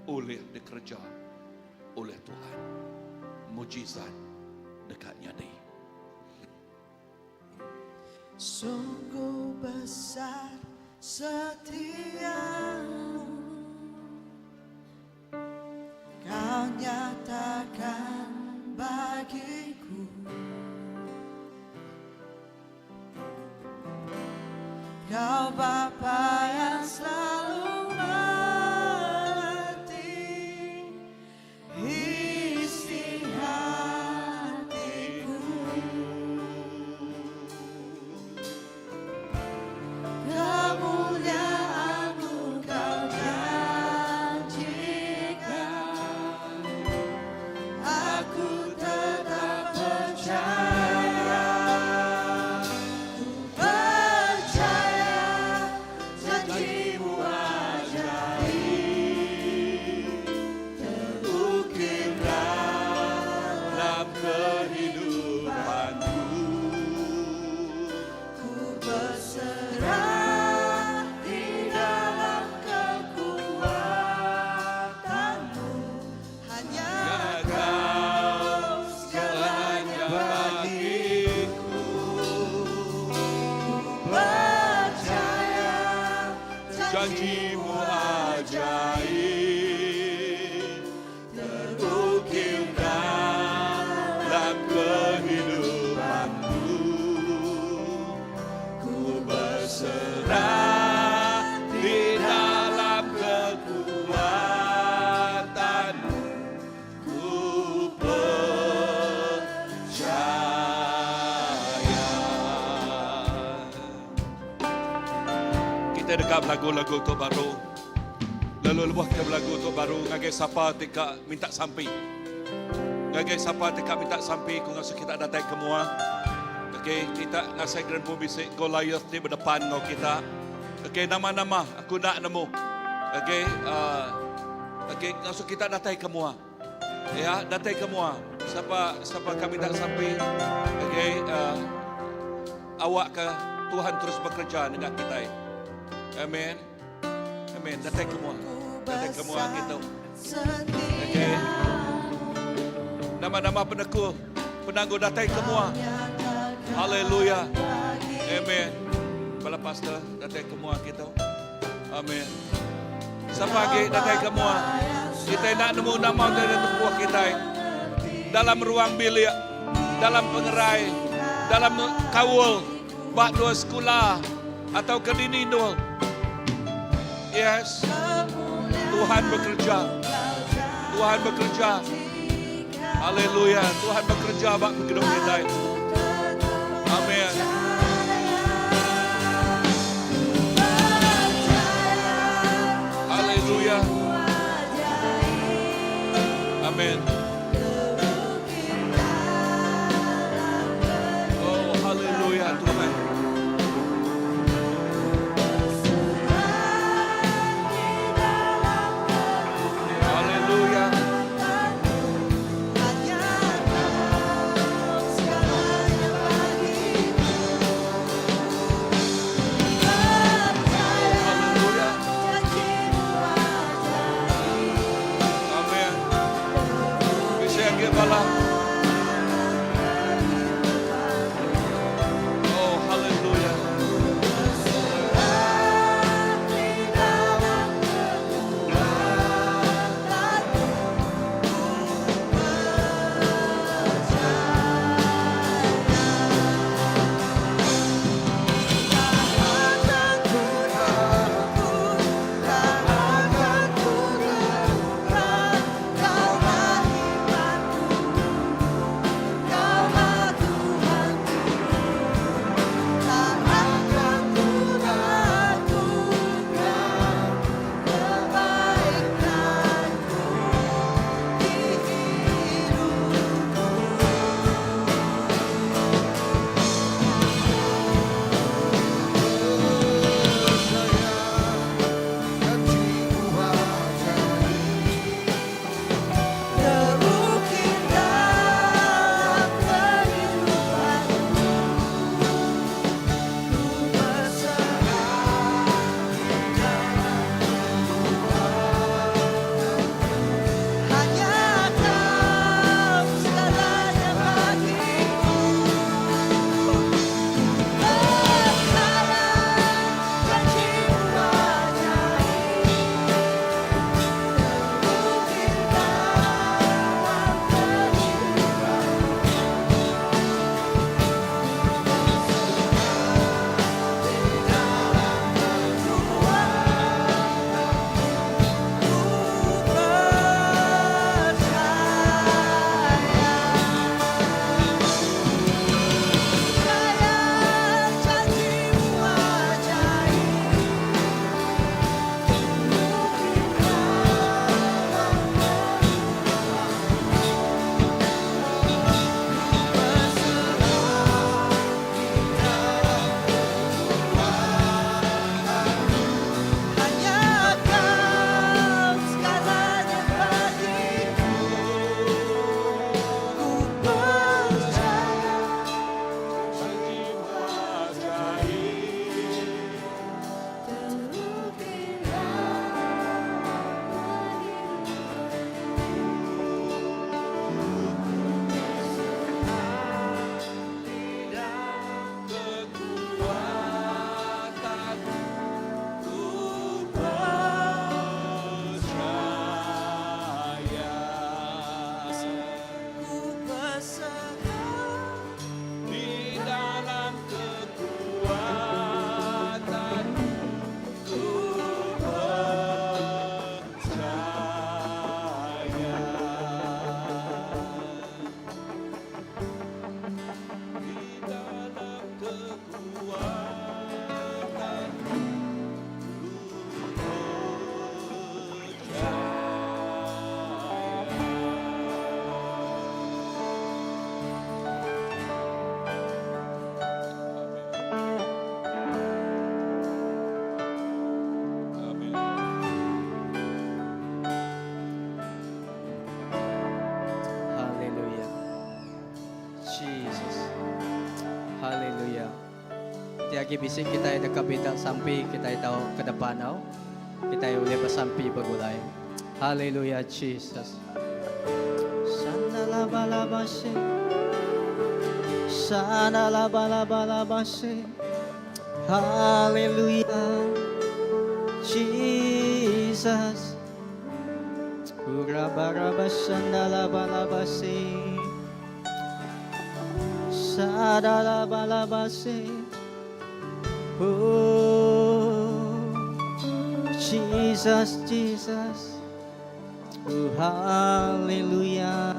ulih dikereja ulih Tuhan. Mujizat deka nyadi. Sungguh besar setiamu Kau nyatakan bagiku Kau Bapa yang selalu mengerti isi hatiku. Kemuliaanmu kau janjikan, aku tetap percaya. Ku percaya janjimu ajaib terukir dalam kehidupanku. Ku berserah di dalam kekuatanmu Hanya Kau kau segalanya bagiku. Ku percaya Janjimu ajaib terukir dalam kehidupanku. Ku berserah di dalam kekuatanmu. Ku percaya. Kita deka belagu lagu tu baru. Lalu lebuh kita belagu tu baru ngagai sapa ti ka minta sampi. Ngagai sapa ti ka minta sampi ku ngasuh kita datai ke mua. Okey, kita ngasai gerempu bisi Goliath ti berdepan enggau kita. Okey, nama-nama aku nak nemu. Okey, okey ngasuh kita datai ke mua. Ya, datai ke mua. Siapa siapa kami tak sampai. Okey, awak ke Tuhan terus bekerja dengan kita. Amin. Amin. Datai ke mua. Datai ke mua kita. Okey. Nama-nama penekul, penangguh datai ke mua. Haleluya. Amin. Bala pastor datai ke mua kita. Amin. Siapa lagi datai ke mua? Kita nak nemu nama dari tubuh kita. Dalam ruang bilik, dalam pengerai, dalam kaul, bak dua sekolah atau ke dini dul. Yes. Tuhan bekerja. Tuhan bekerja. Haleluya. Tuhan bekereja ba pengidup kitai. Amen. Haleluya. Amen. Oh, haleluya Tuhan. Haleluya. Haleluya. Amen. Bisa lagi bala. Oh, haleluya. Terukir dalam kehidupanku, ku berserah hanya Kau segalanya bagiku. Percaya janjimu ajaib, terukir dalam kehidupanku. Ku percaya, percaya janjimu ajaib, terukir dalam Hanya Kau segalanya bagiku. Ku percaya janjimu ajaib, terukir dalam Kekuatan ku percaya. Ku berserah Di dalam kekuatan ku percaya. Di dalam kekuatan ku percaya. Amin. Haleluya. Jesus. Haleluya. Ti agi bisi kita deka minta sampi kita tau ke depan au. Kita ulih besampi begulai. Haleluya Jesus. Sana la ba la ba se. Sana la ba la ba la ba se. Haleluya. Jesus. Urabarabashandalabalabase. Sadalabalabase. Oh, Jesus, Jesus. Oh, hallelujah.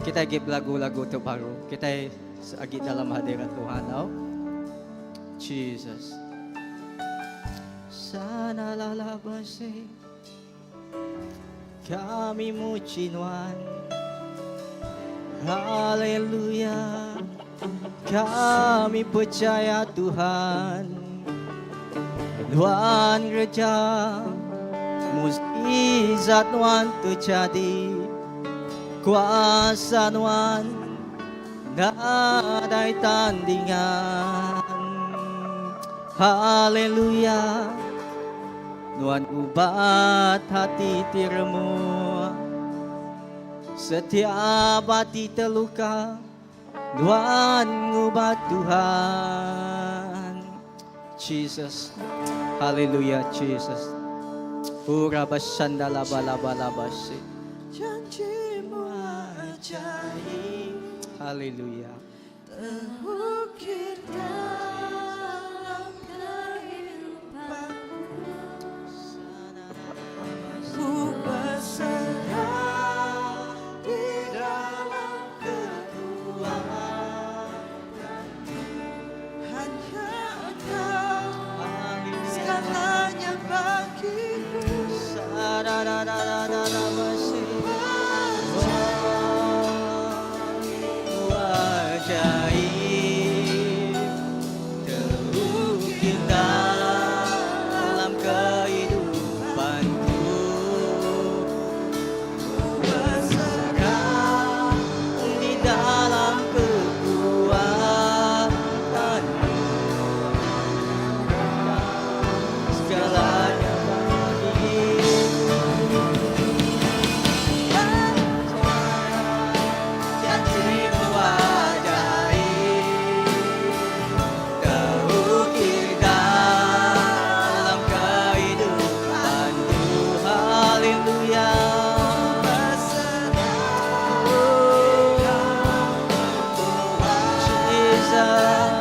Kitai agi belagu lagu tu baru. Kitai agi dalam hadirat Tuhan tau. Jesus. Sana lala basi kami muji nuan. Haleluya. Kami percaya Tuhan. Nuan ngereja mukjizat nuan terjadi. Kuasa nuan nadai tandingan. Haleluya. Nuan ubat hati ti remuk. Setiap hati terluka Nuan ngubat Tuhan. Jesus. Haleluya Jesus. Ura basanda laba laba laba si. Janjimu ajaib Haleluya. terukir dalam kehidupanku. Ku berserah di dalam kekuatan Hanya Engkau segalanya bagiku. Ajaib terukir dalam kehidupanku. Ku berserah di dalam kekuatanmu. Segalanya bagiku. Janjimu ajaib terukir dalam kehidupanku. Haleluya. Jesus.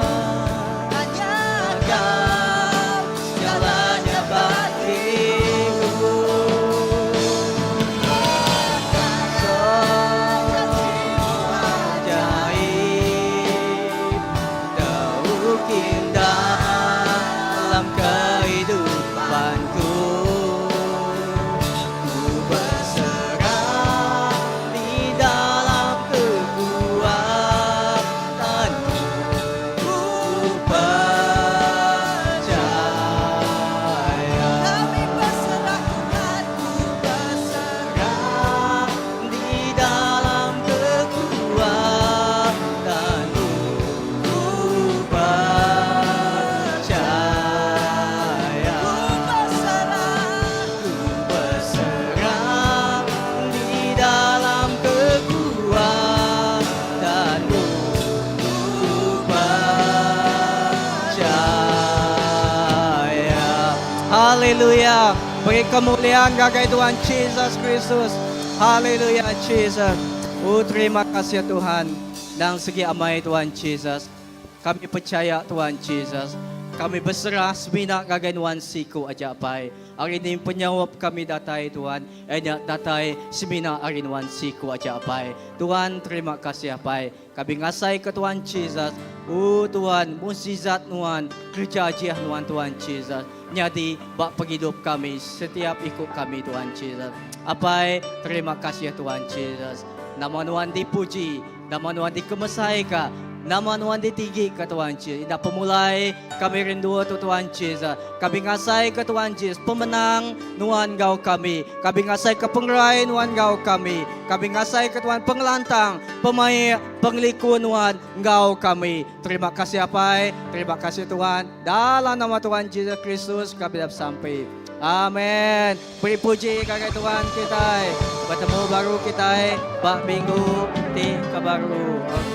Hanya Engkau segalanya bagiku. Ajaib terukir dalam kehidupanku. Ku berserah di dalam kekuatanmu. Ku percaya. Kami berserah Tuhan, ku berserah Di dalam kekuatanmu. Ku percaya. Ku berserah Ku berserah di dalam kekuatanmu. Ku percaya. Haleluya. Beri kemuliaan ngagai Tuhan Jesus Kristus. Haleluya Jesus. Oh terima kasih Tuhan. Dan segi amai Tuhan Jesus. Kami percaya Tuhan Jesus. Kami berserah semina ngagai nuan siku aja pai. Hari ini penyawap kami datai Tuhan. Enya datai semina hari nuan siku aja pai. Tuhan terima kasih apai. Kami ngasai ke Tuhan Jesus. Oh Tuhan, mukjizat nuan, kerja ajiah nuan Tuhan Jesus. Nyadi bak penghidup kami setiap ikut kami Tuhan Jesus. Apai, terima kasih Tuhan Jesus. Nama nuan dipuji, nama nuan dikemesai ka. Nama nuan ditinggi ke Tuhan Jesus. Indah pemulai kami rindu tu Tuhan Jesus. Kami ngasai ke Tuhan Jesus. Pemenang nuan gau kami. Kami ngasai ke pengerai nuan gau kami. Kami ngasai ke Tuhan pengelantang, pemai, pengelikun nuan gau kami. Terima kasih Apai. Terima kasih Tuhan. Dalam nama Tuhan Jesus Kristus kami dapat sampai. Amin. Beri puji ngagai Tuhan kita. Bertemu baru kita. Bak minggu ti ke baru. Okay.